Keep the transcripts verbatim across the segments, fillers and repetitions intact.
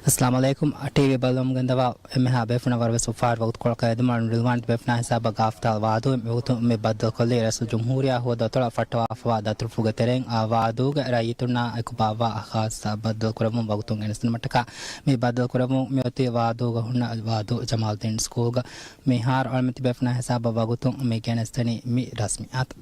އައްސަލާމު ޢަލައިކުމް. ޓީވީ ބަލަމުން ގެންދަވާ އެންމެހާ ބޭފުޅުންނަށް ވަރަށްވެސް އުފާވެރި ވަގުތުކޮޅަކަށް އެދުމަށް ރިލްވާން ބޭފުޅާ ހިސާބަށް ގާފްދާލް ވާދޫ މިވަގުތު މި ބައްދަލުކޮށްލީ ރައީސުލްޖުމްހޫރިއްޔާ ހުވަދު އަތޮޅަށް ފައްޓަވާފަވާ ދަތުރުފުޅުގެ ތެރެއިން އާ ވާދޫގެ ރައްޔިތުންނާ އެކު ބާއްވާ ޚާއްޞަ ބައްދަލުކުރެއްވުން ވަގުތުން ގެނެސްދިނުމަށްޓަކާ މި ބައްދަލުކުރެއްވުން މިއޮތީ ވާދޫގަ ހުންނަ ވާދޫ ޖަމާލުއްދީން ސްކޫލްގަ. މިހާރު އަޅުމެތި ބޭފުޅުންނާ ހިސާބަށް ވަގުތުން މި ގެނެސްދެނީ މި ރަސްމިއްޔާތު.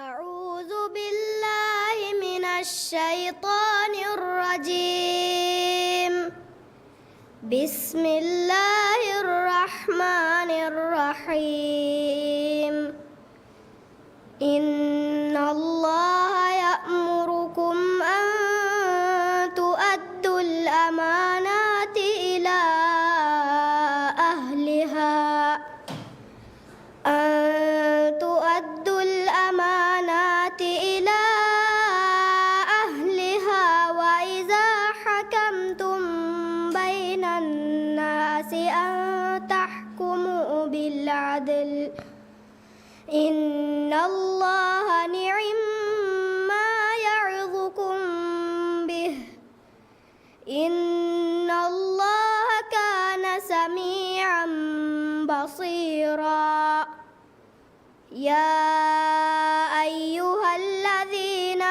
أعوذ بالله من الشيطان الرجيم. بسم الله الرحمن الرحيم. إن الله يأمركم أن تؤدوا الأمانات إلى أهلها أن تؤدوا الأمانات إلى أهلها وإذا حكمتم بين الناس أن تحكموا بالعدل إن الله نعما يعظكم به إن الله كان سميعا بصيرا. يا أيها الذين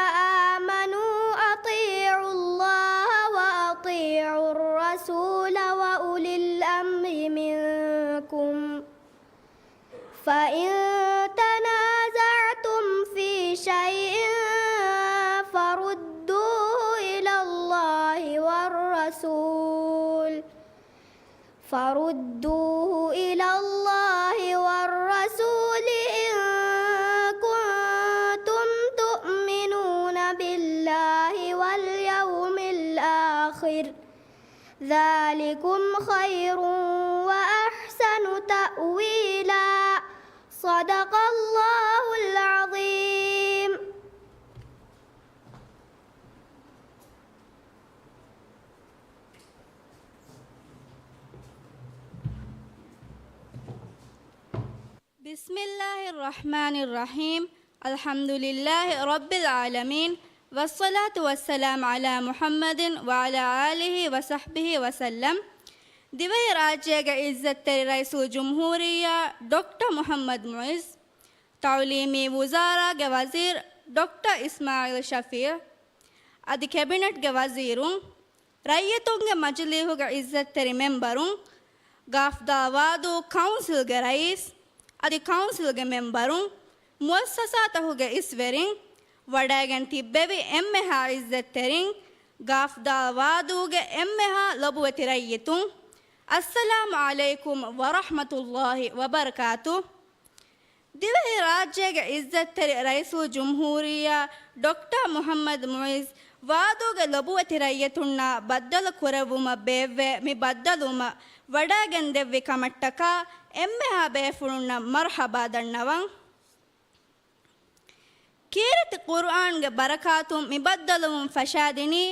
آمنوا أطيعوا الله وأطيعوا الرسول وأولي الأمر منكم فإن تنازعتم في شيء فردوه إلى الله والرسول فردوه إلى الله والرسول إن كنتم تؤمنون بالله واليوم الآخر ذلكم خير وأحسن تأويلا. صدق الله العظيم. بسم الله الرحمن الرحيم. الحمد لله رب العالمين. والصلاة والسلام على محمد وعلى آله وصحبه وسلم. ދިވެހިރާއްޖޭގެ ޢިއްޒަތްތެރި ރައީސުލްޖުމްހޫރިއްޔާ ޑޮކްޓަރ މުޙައްމަދު މުޢިއްޒު، ތަޢުލީމީ ވުޒާރާގެ ވަޒީރު ޑޮކްޓަރ އިސްމާޢީލް ޝަފީޢު، އަދި ކެބިނެޓްގެ ވަޒީރުން، ރައްޔިތުންގެ މަޖިލީހުގެ ޢިއްޒަތްތެރި މެމްބަރުން، ގާފްދާލް ވާދޫ ކައުންސިލްގެ ރައީސް، އަދި ކައުންސިލްގެ މެމްބަރުން، މުއައްސަސާތަކުގެ އިސްވެރިން، ވަޑައިގެން ތިއްބެވި އެންމެހާ ޢިއްޒަތްތެރިން، ގާފްދާލް ވާދޫގެ އެންމެހާ ލޮބުވެތި ރައްޔިތުން، އައްސަލާމު ޢަލައިކުމް ވަރަޙްމަތުﷲި ވަބަރަކާތު. ދިވެހިރާއްޖޭގެ ޢިއްޒަތްތެރި ރައީސުލްޖުމްހޫރިއްޔާ ޑޮކްޓަރ މުޙައްމަދު މުޢިއްޒު ވާދޫގެ ލޮބުވެތި ރައްޔިތުންނާ ބައްދަލު ކުރެއްވުމަށް ބޭއްވޭ މި ބައްދަލުވުމަށް ވަޑައިގެންދެއްވި ކަމަށްޓަކާ އެންމެހާ ބޭފުޅުންނަށް މަރުޙަބާ ދަންނަވަން. ކީރިތި ޤުރުއާންގެ ބަރަކާތުން މި ބައްދަލުވުން ފަށާދިނީ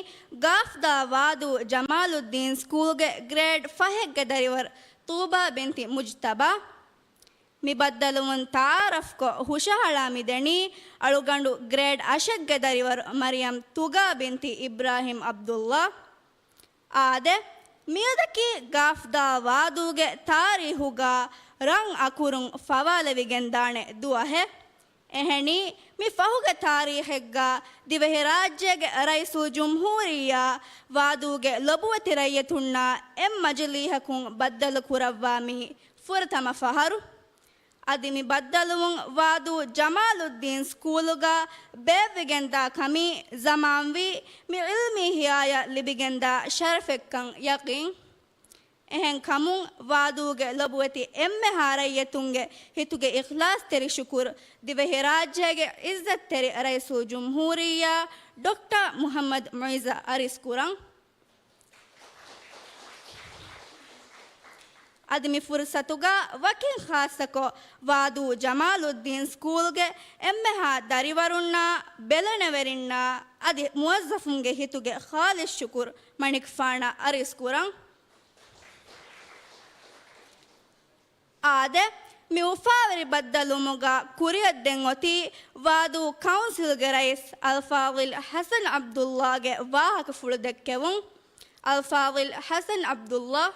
ގާފްދާލް ވާދޫ ޖަމާލުއްދީން ސްކޫލްގެ ގްރޭޑް ފަހެއްގެ ދަރިވަރު ޠޫބާ ބިންތި މުޖްތަބާ. މި ބައްދަލުވުން ތަޢާރަފްކޮށް ހުށަހަޅާ މިދެނީ އަޅުގަނޑު ގްރޭޑް އަށެއްގެ ދަރިވަރު މަރިޔަމް ތުގާ ބިންތި އިބްރާހިމް ޢަބްދުﷲ. އާދެ، މިއަދަކީ ގާފްދާލް ވާދޫގެ ތާރީހުގަ ރަން އަކުރުން ފަވާލެވިގެންދާނެ ދުވަހެއް. އެހެނީ، މި ފަހުގެ ތާރީހެއްގަ ދިވެހިރާއްޖޭގެ ރައީސުލްޖުމްހޫރިއްޔާ ވާދޫގެ ލޮބުވެތި ރައްޔިތުންނާ އެއް މަޖިލީހަކުން ބައްދަލު ކުރައްވާ މީ ފުރަތަމަ ފަހަރު. އަދި މި ބައްދަލުވުން ވާދޫ ޖަމާލުއްދީން ސްކޫލުގަ ބޭއްވިގެންދާ ކަމީ ޒަމާންވީ މި ޢިލްމީ ހިޔާޔަށް ލިބިގެންދާ ޝަރަފެއްކަން ޔަޤީން. އެހެން ކަމުން، ވާދޫގެ ލޮބުވެތި އެންމެހާ ރައްޔިތުންގެ ހިތުގެ އިޚްލާޞްތެރި ޝުކުރު ދިވެހިރާއްޖޭގެ ޢިއްޒަތްތެރި ރައީސުލްޖުމްހޫރިއްޔާ ޑޮކްޓަރ މުޙައްމަދު މުޢިއްޒަށް އަރިސްކުރަން. އަދި މި ފުރުސަތުގަ ވަކިން ޚާއްޞަކޮށް ވާދޫ ޖަމާލުއްދީން ސްކޫލްގެ އެންމެހާ ދަރިވަރުންނާ، ބެލެނިވެރިންނާ އަދި މުވައްޒަފުންގެ ހިތުގެ ޚާލިޞް ޝުކުރު މަނިކުފާނަށް އަރިސް ކުރަން. އާދެ، މި އުފާވެރި ބައްދަލުވުމުގަ ކުރިއަށްދެން އޮތީ ވާދޫ ކައުންސިލްގެ ރައީސް އަލްފާޟިލް ޙަސަން ޢަބްދުﷲގެ ވާހަކަފުޅު ދެއްކެވުން. އަލްފާޟިލް ޙަސަން ޢަބްދުﷲ.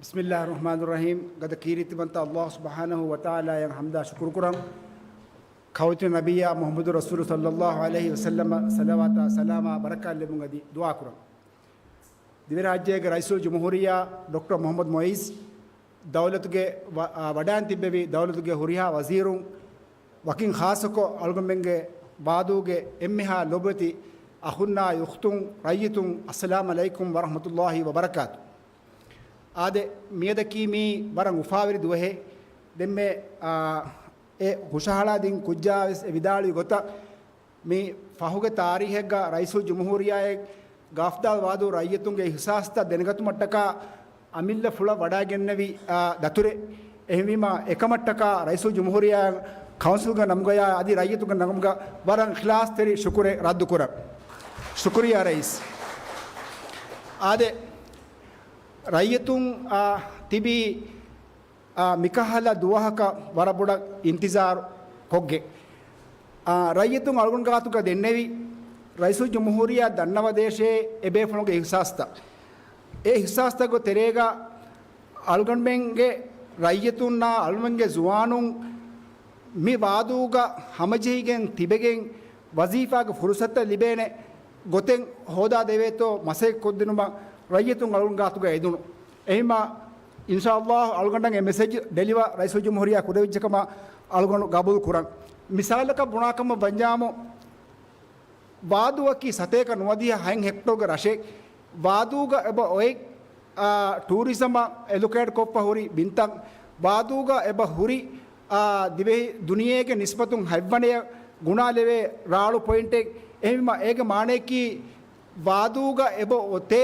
ބިސްމިﷲ ރަޙްމާނި ރަޙީމް. ގަދަ ކީރިތިވަންތަ ﷲ ސުބްޙާނަހޫ ވަތަޢާލާއަށް ޙަމްދާ ޝުކުރު ކުރަން. ކައުތި ނަބިއްޔާ މުޙައްމަދު ރަސޫލު ޞައްލަﷲ ޢަލައިހި ވަސައްލަމަށް ޞަލަވާތާ ސަލާމާ ބަރަކާތް ލެއްވުން އަދި ދުޢާ ކުރަން. ދިވެހިރާއްޖޭގެ ރައީސުލްޖުމްހޫރިއްޔާ ޑޮކްޓަރ މުޙައްމަދު މުޢިއްޒު، ދައުލަތުގެ ވަ-، އާ، ވަޑައިން ތިއްބެވި ދައުލަތުގެ ހުރިހާ ވަޒީރުން، ވަކިން ޚާއްޞަކޮށް އަޅުގަނޑުމެންގެ ވާދޫގެ އެންމެހާ ލޮބުވެތި އަޚުންނާ އުޚްތުން، ރައްޔިތުން، އައްސަލާމް ޢަލައިކުމް ވަރަޙްމަތުﷲ ވަބަރަކާތު. އާދެ، މިއަދަކީ މީ ވަރަށް އުފާވެރި ދުވަހެއް. ދެންމެ، އާ، އެ ހުށަހަޅާ ދިން ކުއްޖާ ވެސް އެ ވިދާޅުވި ގޮތަށް، މި ފަހުގެ ތާރީހެއްގަ ރައީސުލްޖުމްހޫރިއްޔާއެއް ގަފްދާލް ވާދޫ ރައްޔިތުންގެ އިޙްސާސްތައް ދެނެގަތުމަށްޓަކާ އަމިއްލަ ފުޅަށް ވަޑައިގެންނެވި، އާ، ދަތުރެއް. އެހެންވީމަ، އެކަމަށްޓަކާ ރައީސުލްޖުމްހޫރިއްޔާ ކައުންސިލްގެ ނަމުގަޔާ އަދި ރައްޔިތުންގެ ނަމުގަ ވަރަށް އިޚްލާޞްތެރި ޝުކުރެއް ރައްދުކުރަން. ޝުކުރިއްޔާ ރައީސް. އާދެ، ރައްޔިތުން، އާ، ތިބީ އާ، މިކަހަލަ ދުވަހަކަށް ވަރަށް ބޮޑަށް އިންތިޒާރު ކޮށްގެން. އާ، ރައްޔިތުން އަޅުގަނޑު ގާތުގަ ދެންނެވި، ރައީސުލްޖުމްހޫރިއްޔާ ދަންނަވަދޭށޭ އެބޭފުޅުންގެ އިޙްސާސްތައް. އެ އިޙްސާސްތަކުގެ ތެރޭގަ އަޅުގަނޑުމެންގެ ރައްޔިތުންނާ އަޅުގަނޑުމެންގެ ޒުވާނުން މި ވާދޫގަ ހަމަޖެހިގެން ތިބެގެން ވަޒީފާގެ ފުރުސަތުތައް ލިބޭނެ ގޮތެއް ހޯދާ ދެވޭތޯ މަސައްކަތް ކޮށްދިނުމަށް ރައްޔިތުން އަޅުގަނޑު ގާތުގަ އެދުނު. އެހިމަ، އިންޝާﷲ، އަޅުގަނޑަށް އެ މެސެޖް ޑެލިވަރ ރައީސުލްޖުމްހޫރިއްޔާ ކުރެވިއްޖެކަމަށް އަޅުގަނޑު ގަބޫލު ކުރަން. މިސާލަކަށް ބުނާކަމަށް ވަންޏާމު، ވާދޫއަކީ ސަތޭކަ ނުވަދިހަ ހަތް ހެކްޓޯގެ ރަށެއް. ވާދޫގަ އެބަ އޮތް، އާ، ޓޫރިޒަމަށް އެލޮކޭޓް ކޮށްފަ ހުރި ބިންތައް، ވާދޫގަ އެބަ ހުރި، އާ، ދިވެހި ދުނިޔޭގެ ނިސްބަތުން ހަތްވަނަޔަށް ގުނާލެވޭ ރާޅު ޕޮއިންޓެއް. އެހެންވީމަ، އޭގެ މާނަޔަކީ ވާދޫގަ އެބަ އޮތޭ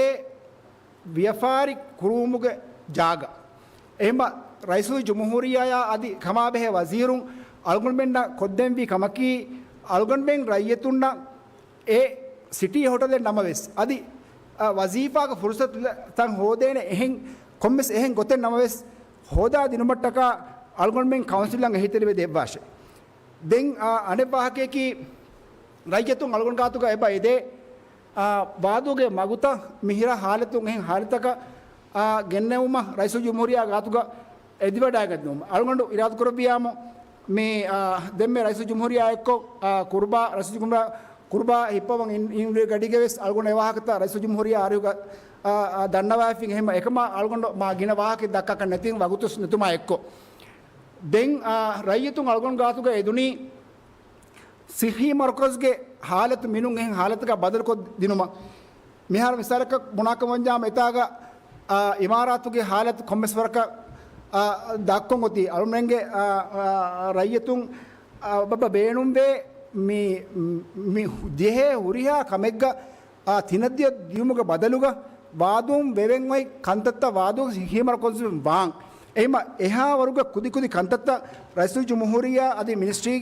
ވިޔަފާރި ކުރުވުމުގެ ޖާގަ. އެހެންމަ ރައީސުލްޖުމްހޫރިއްޔާ އަދި ކަމާބެހޭ ވަޒީރުން އަޅުގަނޑުމެންނަށް ކޮށްދެންވީ ކަމަކީ، އަޅުގަނޑުމެން ރައްޔިތުންނަށް އެ ސިޓީ ހޮޓަލެއް ނަމަވެސް، އަދި، އަ، ވަޒީފާގެ ފުރުސަތުތައް ހޯދޭނެ އެހެން ކޮންމެސް އެހެން ގޮތެއް ނަމަވެސް ހޯދާ ދިނުމަށްޓަކާ އަޅުގަނޑުމެން ކައުންސިލަށް އެހީތެރިވެ ދެއްވާށޭ. ދެން، އާ، އަނެއް ވާހަކަޔަކީ، ރައްޔިތުން އަޅުގަނޑު ގާތުގަ އެބަ އެދޭ، އާ، ވާދޫގެ މަގުތައް މިހިރަ ހާލަތުން އެހެން ހާލަތަކަށް، އާ، ގެންނެވުމަށް ރައީސުލްޖުމްހޫރިއްޔާ ގާތުގަ އެދިވަޑައިގަތުމަށް އަޅުގަނޑު އިރާދަކުރެއްވިޔާމު، މި، އާ، ދެންމެ ރައީސުލްޖުމްހޫރިއްޔާ އެއްކޮށް، އާ، ކުރުބާ، ރައީސުލްޖުމްހޫރިއްޔާ ކުރުބާ ހިއްޕަވަން އިން-، އިން ގަޑީގަ ވެސް އަޅުގަނޑު އެ ވާހަކަތައް ރައީސުލްޖުމްހޫރިއްޔާ އަރިހުގަ، އާ، އާ، ދަންނަވައިފިން. އެހެން އެކަމާ އަޅުގަނޑު މާ ގިނަ ވާހަކައެއް ދައްކާކަށް ނެތިން ވަގުތު ނެތުމާ އެއްކޮށް. ދެން، އާ، ރައްޔިތުން އަޅުގަނޑު ގާތުގަ އެދުނީ ސިއްހީ މަރުކަޒުގެ ހާލަތު މިނޫން އެހެން ހާލަތަކަށް ބަދަލުކޮށް ދިނުމަށް. މިހާރު މިސާލަކަށް ބުނާކަމަށް ވަންޏާ އެތާގަ، އާ، އިމާރާތުގެ ހާލަތު ކޮންމެސް ވަރަކަށް، އާ، ދައްކޮން އޮތީ. އަޅުމެންގެ، އާ، އާ، ރައްޔިތުން، އާ، ބަ-، ބޭނުންވޭ މި، މި ޖެހޭ ހުރިހާ ކަމެއްގަ އާ، ތިނަދިޔަ ދިޔުމުގެ ބަދަލުގަ ވާދޫން ވެވެން އޮތް ކަންތައްތައް ވާދޫ ހިމަރަ ކޮންސުލުން ވާން. އެހިމަ އެހާ ވަރުގަ ކުދި ކުދި ކަންތައްތައް ރައީސުލްޖުމްހޫރިއްޔާ އަދި މިނިސްޓްރީ،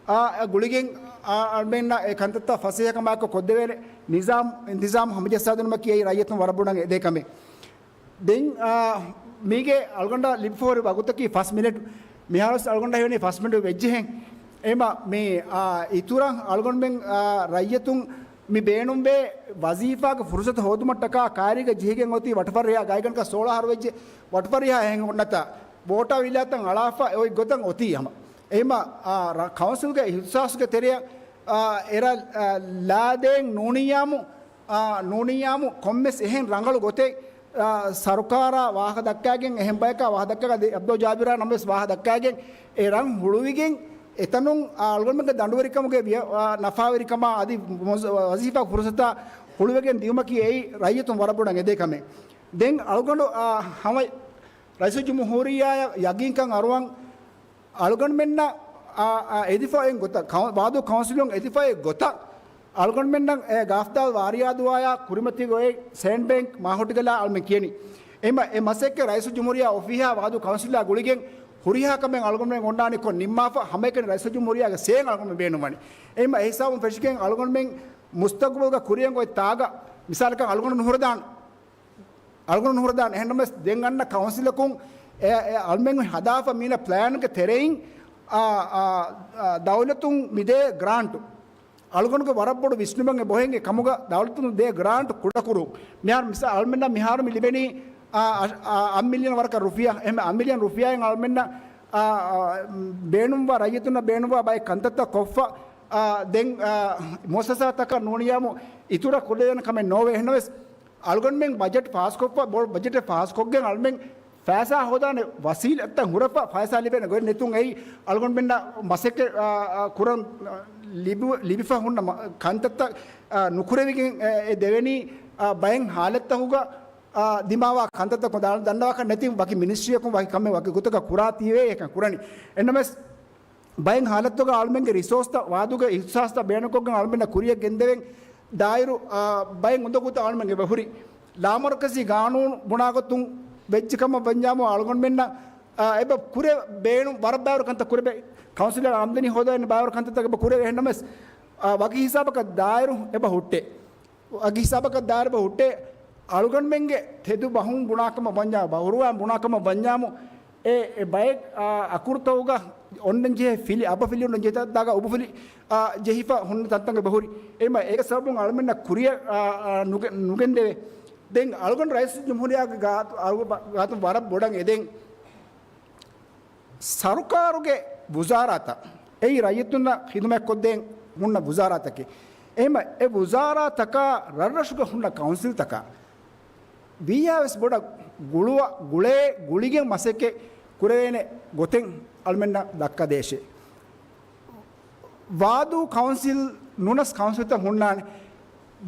އާ، ގުޅިގެން، އާ، އަޅުމެންނަށް އެ ކަންތައްތައް ފަސޭހަކަމާއެކު ކޮށްދެވޭނެ ނިޒާމް، އިންތިޒާމް ހަމަޖައްސާދިނުމަކީ އެއީ ރައްޔިތުން ވަރަށް ބޮޑަށް އެދޭ ކަމެއް. ދެން، އާ، މީގެ އަޅުގަނޑަށް ލިބިފަ ހުރި ވަގުތަކީ ފަސް މިނެޓް. މިހާރުވެސް އަޅުގަނޑަށް ހީވަނީ ފަސް މިނެޓް ވެއްޖެހެން. އެހެމަ މި، އާ، އިތުރަށް އަޅުގަނޑުމެން، އާ، ރައްޔިތުން މި ބޭނުންވޭ ވަޒީފާގެ ފުރުސަތު ހޯދުމަށްޓަކާ ކާރީގަ ޖެހިގެން އޮތީ ވަޓަފަރިހާ ގާތްގަނޑަކަށް ސޯޅަ އަހަރު ވެއްޖެ ވަޓަފަރިހާ އެހެން އޮންނަތާ ވޯޓާ ވިލާތައް އަޅާފަ އޮތް ގޮތަށް އޮތީ ހަމަ. އެހެމަ، އާ، ރަ-، ކައުންސިލްގެ އިހްތިސާސްގެ ތެރެއަށް، އާ، އެރަށް، އާ، ލާދޭން ނޫނިއްޔާމު، އާ، ނޫނިއްޔާމު ކޮންމެސް އެހެން ރަނގަޅު ގޮތެއް، އާ، ސަރުކާރާ ވާހަކަ ދައްކާގެން އެހެން ބަޔަކާ ވާހަކަ ދައްކާގެން އަދި އަބްދުﷲ ޖާބިރާ ނަމަވެސް ވާހަކަ ދައްކާގެން އެ ރަން ހުޅުވިގެން އެތަނުން އަޅުގަނޑުމެންގެ ދަނޑުވެރިކަމުގެ ވިޔަ-، އާ، ނަފާވެރިކަމާ އަދި މުވައްޒަ-، ވަޒީފާ ފުރުސަތާ ހުޅުވެގެން ދިއުމަކީ އެއީ ރައްޔިތުން ވަރަށް ބޮޑަށް އެދޭ ކަމެއް. ދެން އަޅުގަނޑު، އާ، ހަމަ ރައީސުލްޖުމްހޫރިއްޔާއަށް ޔަގީންކަން އަރުވަން އަޅުގަނޑުމެންނަށް، އާ، އާ، އެދިފައި އޮތް ގޮތަށް، ކައު-، ވާދޫ ކައުންސިލުން އެދިފައި އޮތް ގޮތަށް އަޅުގަނޑުމެންނަށް އެ ގާފްދާލް ވާރިޔާދުވާޔާ ކުރިމަތީގަ އޮތް ސޭންޑް ބޭންކް މާހޮޓިގަލާ އަޅުމެން ކިޔަނީ. އެހެންމަ އެ މަސައްކަތް ރައީސުލްޖުމްހޫރިއްޔާ އޮފީހާ ވާދޫ ކައުންސިލާ ގުޅިގެން ހުރިހާ ކަމެއް އަޅުގަނޑުމެން އޮންނާނީ ކޮށް ނިންމާފަ، ހަމައެކަނި ރައީސުލްޖުމްހޫރިއްޔާގެ ސޭން އަޅުގަނޑުމެން ބޭނުންވަނީ. އެހެންމަ އެ ހިސާބުން ފެށިގެން އަޅުގަނޑުމެން މުސްތަގުބަލްގަ ކުރިއަށް އޮތް ތާގަ މިސާލަކަށް އަޅުގަނޑު ނުހުރެދާން އަޅުގަނޑު ނުހުރެދާނެ. އެހެންނަމަވެސް ދެން އަންނަ ކައުންސިލަކުން އެ، އެ އަޅުމެން ހަދާފަ މީނަ ޕްލޭންގެ ތެރެއިން، އާ، އާ، އާ، ދައުލަތުން މިދޭ ގްރާންޓު އަޅުގަނޑުގެ ވަރަށް ބޮޑު ވިސްނުމެއް އެބަހެން އެ ކަމުގަ ދައުލަތުން ދޭ ގްރާންޓު ކުޑަކުރުން. މިހާރު މިސާ އަޅުމެންނަށް މިހާރު މި ލިބެނީ، އާ، އަށް، އާ، އަށް މިލިއަން ވަރަކަށް ރުފިޔާ. އެހެން އަށް މިލިއަން ރުފިޔާއިން އަޅުމެންނަށް، އާ، އާ، ބޭނުންވާ ރައްޔިތުންނަށް ބޭނުންވާ ބައެއް ކަންތައްތައް ކޮށްފަ، އާ، ދެން، އާ، މުއައްސަސާތަކަށް ނޫނިޔާމު އިތުރަށް ކުރެވޭނެ ކަމެއް ނޯވޭ. އެހެންނަމަވެސް އަޅުގަނޑުމެން ބަޖެޓް ފާސްކޮށްފަ، ބޮޑު ބަޖެޓެއް ފާސްކޮށްގެން އަޅުމެން ފައިސާ ހޯދާނެ ވަސީލަތްތައް ހުރެފަ، ފައިސާ ލިބޭނެ ގޮތް ނެތުން އެއީ އަޅުގަނޑުމެންނަށް މަސައްކަތް، އާ، އާ، ކުރަން، އާ، ލިބި-، ލިބިފަ ހުންނަ މަ-، ކަންތައްތައް، އާ، ނުކުރެވިގެން، އެ، އެ ދެވެނީ، އާ، ބައެއް ހާލަތްތަކުގަ، އާ، ދިމާވާ ކަންތައްތަކުން ދަން-، ދަންނަވާކަށް ނެތި ވަކި މިނިސްޓްރީއަކުން ވަކި ކަމެއް ވަކި ގޮތަކަށް ކުރާތީވެ އެކަން ކުރަނީ. އެންނަމެސް ބައެއް ހާލަތުގަ އަޅުމެންގެ ރިސޯސްތައް ވާދޫގެ އިހްތިސާސްތައް ބޭނުންކޮށްގެން އަޅުމެންނަށް ކުރިއަށް ގެންދެވެން ދާއިރު، އާ، ބައެއް އުނދަގޫތައް އަޅުމެން އެބަ ހުރި. ލާމަރުކަޒީ ގާނޫނު ބުނާގޮތުން ވެއްޖެ ކަމަށް ވަންޏާމު އަޅުގަނޑުމެންނަށް، އާ، އެބަ ކުރެ ބޭނުން ވަރަށް ބާރު ކަންތައް ކުރެވޭ. ކައުންސިލަށް އާމްދަނީ ހޯދައިގެން ބާރު ކަންތައްތައް އެބަ ކުރެވޭ. އެހެންނަމަވެސް، އާ، ވަކި ހިސާބަކަށް ދާއިރު އެބަ ހުއްޓޭ. އަގި ހިސާބަކަށް ދާއިރު އެބަ ހުއްޓޭ. އަޅުގަނޑުމެންގެ ތެދު ބަހުން ބުނާކަމަށް ވަންޏާ، ބަހުރުވާ ބުނާކަމަށް ވަންޏާމު، އެ، އެ ބައެއް، އާ، އަކުރުތަކުގަ އޮންނަން ޖެހޭ ފިލި، އަބަފިލި އޮންނަން ޖެހޭ ތަންތަންތާގަ އުބަފިލި، އާ، ޖެހިފަ ހުންނަ ތަންތަން އެބަ ހުރި. އެހެންމަ އޭގެ ސަބަބުން އަޅުމެންނަށް ކުރިއަށް، އާ، އާ، ނުގެ-، ނުގެންދެވޭ. ދެން އަޅުގަނޑު ރައީސުލްޖުމްހޫރިއްޔާގެ ގާތު-، އަޅު-، ގާތުން ވަރަށް ބޮޑަށް އެދެން. ސަރުކާރުގެ ވުޒާރާތައް، އެއީ ރައްޔިތުންނަށް ޚިދުމަތްކޮށްދޭން ހުންނަ ވުޒާރާތަކެއް. އެހެންމަ އެ ވުޒާރާތަކާ ރަށްރަށުގަ ހުންނަ ކައުންސިލްތަކާ ވީހާވެސް ބޮޑަށް ގުޅުވަ-، ގުޅޭ، ގުޅިގެން މަސައްކަތް ކުރެވޭނެ ގޮތެއް އަޅުމެންނަށް ދައްކާދޭށޭ. ވާދޫ ކައުންސިލް ނޫނަސް ކައުންސިލްތައް ހުންނާނެ.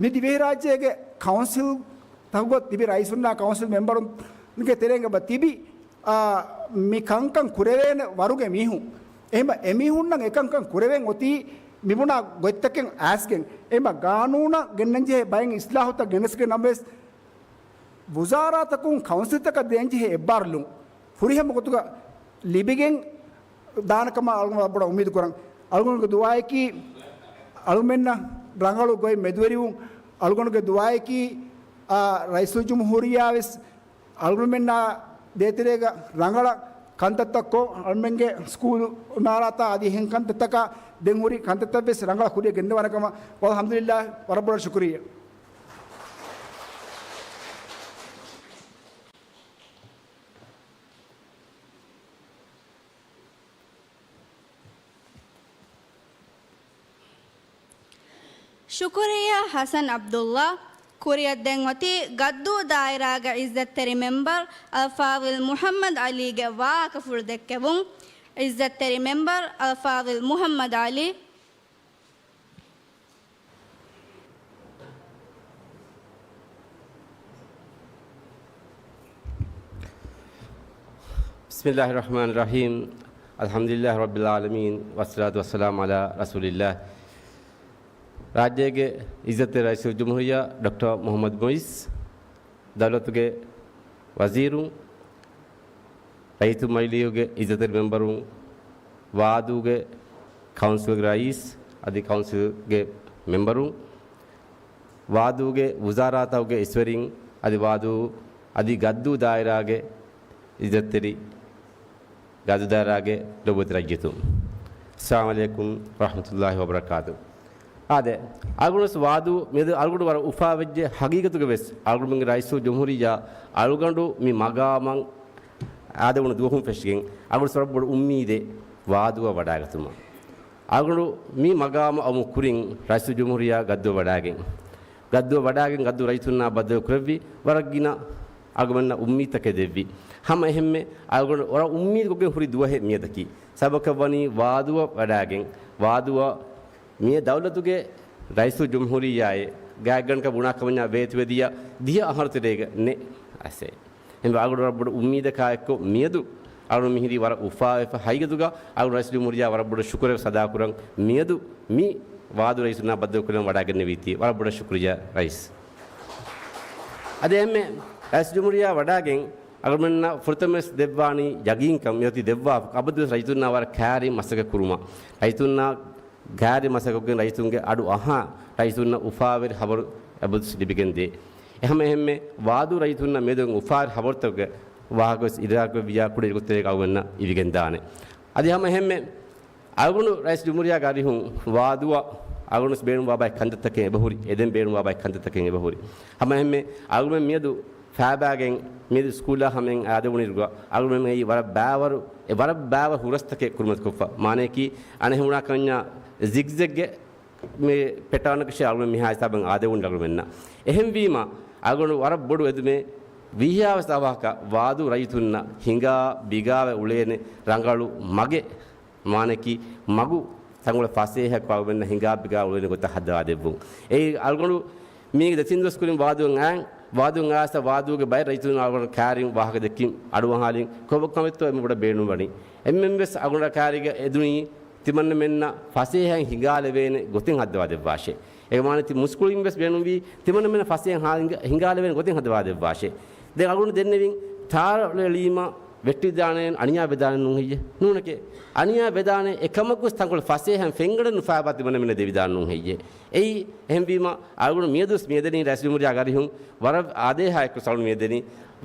މި ދިވެހިރާއްޖޭގެ ކައުންސިލްތަކުގަ ތިބި ރައީސުންނާ ކައުންސިލް މެމްބަރުންގެ ތެރެއިން އެބަ ތިބި، އާ، މި ކަންކަން ކުރެވޭނެ ވަރުގެ މީހުން. އެހެންމަ އެމީހުންނަށް އެކަންކަން ކުރެވެން އޮތީ މިބުނާ ގޮތްތަކެއް އައިސްގެން. އެހެންމަ ގާނޫނަށް ގެންނަންޖެހޭ ބައެއް އިސްލާހުތައް ގެނެސްގެން ނަމަވެސް، ވުޒާރާތަކުން ކައުންސިލްތަކަށް ދޭންޖެހޭ އެއްބާރުލުން ފުރިހަމަ ގޮތުގަ ލިބިގެން ދާނެ ކަމަށް އަޅުގަނޑު ބޮޑަށް އުއްމީދު ކުރަން. އަޅުގަނޑުގެ ދުޢާއަކީ އަޅުމެންނަށް ރަނގަޅު ގޮތް މެދުވެރިވުން. އަޅުގަނޑުގެ ދުޢާއަކީ، އާ، ރައީސުލްޖުމްހޫރިއްޔާވެސް އަޅުގަނޑުމެންނާ ދޭތެރޭގަ ރަނގަޅަށް ކަންތައްތައް ކޮށް، އަޅުމެންގެ ސްކޫލު އިމާރާތާ އަދި އެހެން ކަންތައްތަކާ ދެން ހުރި ކަންތައްތައްވެސް ރަނގަޅަށް ކުރިއަށް ގެންދަވާނެ ކަމަށް. ވަލްޙަމްދުލިއްލާހް، ވަރަށް ބޮޑަށް ޝުކުރިއްޔާ. ޝުކުރިއްޔާ ޙަސަން ޢަބްދުﷲ. ކުރިއަށް ދެން އޮތީ ގައްދޫ ދާއިރާގެ ޢިއްޒަތްތެރި މެމްބަރު އަލްފާޟިލް މުޙައްމަދު ޢަލީގެ ވާހަކަފުޅު ދެއްކެވުން. ޢިއްޒަތްތެރި މެމްބަރު އަލްފާޟިލް މުޙައްމަދު ޢަލީ. بسم الله الرحمن الرحيم. الحمد لله رب العالمين، والصلاة والسلام على رسول الله. ރާއްޖޭގެ ޢިއްޒަތްތެރި ރައީސުލްޖުމްހޫރިއްޔާ ޑޮކްޓަރ މުޙައްމަދު މުޢިއްޒު، ދައުލަތުގެ ވަޒީރުން، ރައްޔިތު މަޖިލީހުގެ ޢިއްޒަތްތެރި މެމްބަރުން، ވާދޫގެ ކައުންސިލްގެ ރައީސް އަދި ކައުންސިލްގެ މެމްބަރުން، ވާދޫގެ ވުޒާރާތަކުގެ އިސްވެރިން އަދި ވާދޫ އަދި ގައްދޫ ދާއިރާގެ ޢިއްޒަތްތެރި ގައްދޫ ދާއިރާގެ ލޮބުވެތި ރައްޔިތުން. އައްސަލާމު ޢަލައިކުމް ވަރަޙްމަތުﷲި ވަބަރަކާތުހު. އާދެ، އަޅުގަނޑު ވެސް ވާދޫ މިއަދު އަޅުގަނޑު ވަރަށް އުފާވެއްޖެ. ހަގީގަތުގަ ވެސް އަޅުގަނޑުމެންގެ ރައީސުލްޖުމްހޫރިއްޔާ އަޅުގަނޑު މި މަގާމަށް އާދެވުނު ދުވަހުން ފެށިގެން އަޅުގަނޑު ވަރަށް ބޮޑު އުއްމީދެއް ވާދޫއަށް ވަޑާގަތުމަށް. އަޅުގަނޑު މި މަގާމަށް އައުމު ކުރިން ރައީސުލްޖުމްހޫރިއްޔާ ގައްދޫއަށް ވަޑާގެން، ގައްދޫއަށް ވަޑާގެން ގައްދޫ ރައްޔިތުންނާ ބައްދަލު ކުރެއްވި ވަރަށް ގިނަ އަޅުގަނޑަށް އުއްމީދުތަކެއް ދެއްވި. ހަމަ އެހެންމެ އަޅުގަނޑު ވަރަށް އުއްމީދުކޮށްގެން ހުރި ދުވަހެއް މިއަދަކީ. ސަބަބަކަށް ވަނީ ވާދޫއަށް ވަޑާގެން، ވާދޫއަށް މިއަދު ދައުލަތުގެ ރައީސުލްޖުމްހޫރިއްޔާއޭ ގާތްގަނޑަކަށް ބުނާ ކަމަށް ވޭތުވެދިޔަ ދިހަ އަހަރު ތެރޭގަ ނެ އަސޭ. އެހެންވެ އަޅުގަނޑު ވަރަށް ބޮޑު އުއްމީދަކާ އެއްކޮށް މިއަދު އަޅުގަނޑު މިހިރީ ވަރަށް އުފާވެފަ ހަގީގަތުގަ އަޅުގަނޑު ރައީސުލްޖުމްހޫރިއްޔާ ވަރަށް ބޮޑަށް ޝުކުރެއް ސަދާކުރަން މިއަދު މި ވާދޫ ރައީސުންނާ ބައްދަލުކުރަން ވަޑާގެންނެވީތީ. ވަރަށް ބޮޑަށް ޝުކުރިއްޔާ ރައީސް. އަދި އެހެންމެ ރައީސުލްޖުމްހޫރިއްޔާ ވަޑާގެން އަޅުގަނޑުމެންނަށް ފުރަތަމަވެސް ދެއްވާނީ ޔަގީންކަން މިއޮތީ ދެއްވާ އަބަދުވެސް ރައްޔިތުންނާ ވަރަށް ކައިރިން މަސައްކަތް ކުރުމަށް. ރައްޔިތުންނާ ކައިރިން މަސައްކަތްކޮށްގެން ރައްޔިތުންގެ އަޑު އަހާ ރައްޔިތުންނަށް އުފާވެރި ހަބަރު އަބަދުވެސް ލިބިގެން ދޭ. އެހަމަ އެހެންމެ ވާދޫ ރައްޔިތުންނަށް މިއަދު އުފާވެރި ހަބަރުތަކުގެ ވާހަކަވެސް އިދްރާކުވެއްވިއްޔާ ކުޑަ އިރުގޮތްތެރޭގަ އަޅުގަނޑަށް އިވިގެންދާނެ. އަދި ހަމަ އެހެންމެ އަޅުގަނޑު ރައީސުލްޖުމްހޫރިއްޔާގެ އަރިހުން ވާދޫއަށް އަޅުގަނޑުވެސް ބޭނުންވާ ބައެއް ކަންތައްތަކެއް އެބަހުރި، އެދެން ބޭނުންވާ ބައެއް ކަންތައްތަކެއް އެބަހުރި. ހަމަ އެހެންމެ އަޅުގަނޑުމެން މިއަދު ފާބާގެން މިއަދު ސްކޫލާ ހަމައިން އާދެވުނުއިރުގަ އަޅުގަނޑުމެން އެއީ ވަރަށް ބާވަރު، އެ ވަރަށް ބާވަ ހުރަސްތަކެއް ކުރިމަތިކޮށްފަ. މާނައަކީ އަނެއް ހުނާ ކަންޏާ ޒިގްޒެގްގެ މި ޕެޓާނަކަށެއް އަޅުގަނޑު މިހާ ހިސާބަށް އާދެވުން އަޅުގަނޑުމެންނަށް. އެހެންވީމަ އަޅުގަނޑު ވަރަށް ބޮޑު އެދުމެއް ވީހާވެސް އަވަހަކަށް ވާދޫ ރައްޔިތުންނަށް ހިނގާ ބިގާވެ އުޅޭނެ ރަނގަޅު މަގެއް މާނައަކީ މަގު ތަންކޮޅެއް ފަސޭހަކޮށް އަޅުގަނޑުމެންނަށް ހިނގާ ބިގާ އުޅޭނެ ގޮތަށް ހައްދަވާ ދެއްވުން. އެއީ އަޅުގަނޑު މީގެ ދެތިން ދުވަސް ކުރިން ވާދޫއަށް އައި، ވާދޫއަށް އައިސް ވާދޫގެ ބައެއް ރައްޔިތުން އަޅުގަނޑު ކައިރިން ވާހަކަ ދެއްކިން އަޑުއަހާލިން ކޮބަކަމެއްތޯ އެންމެ ބޮޑަށް ބޭނުންވަނީ. އެންމެންވެސް އަޅުގަނޑާ ކައިރީގަ އެދުނީ ތިމަންނަމެންނަށް ފަސޭހައިން ހިނގާލެވޭނެ ގޮތެއް ހައްދަވާ ދެއްވާށޭ. އޭގެ މާނައަކީ މުސްކުޅިންވެސް ބޭނުންވީ ތިމަންނަމެންނަށް ފަސޭހައިން ހިނގާ-، ހިނގާލެވޭނެ ގޮތެއް ހައްދަވާ ދެއްވާށޭ. ދެން އަޅުގަނޑު ދެންނެވިން ތާރަ އެޅީމަ ވެއްޓިދާނެ އަނިޔާ ވެދާނެ ނޫން ހެއްޔޭ؟ ނޫނެކޭ. އަނިޔާ ވެދާނެ އެކަމަކުވެސް ތަންކޮޅެއް ފަސޭހައިން ފެންގަނޑެއް ނުފާބާ ތިމަންނަމެންނަށް ދެވިދާނެ ނޫން ހެއްޔޭ؟ އެއީ އެހެންވީމަ އަޅުގަނޑު މިއަދުވެސް މިއަދެނީ ރައީސުލްޖުމްހޫރިއްޔާގެ އަރިހުން ވަރަށް އާދޭހާ އެއްކޮށް އަޅުގަނޑު މިއަދެނީ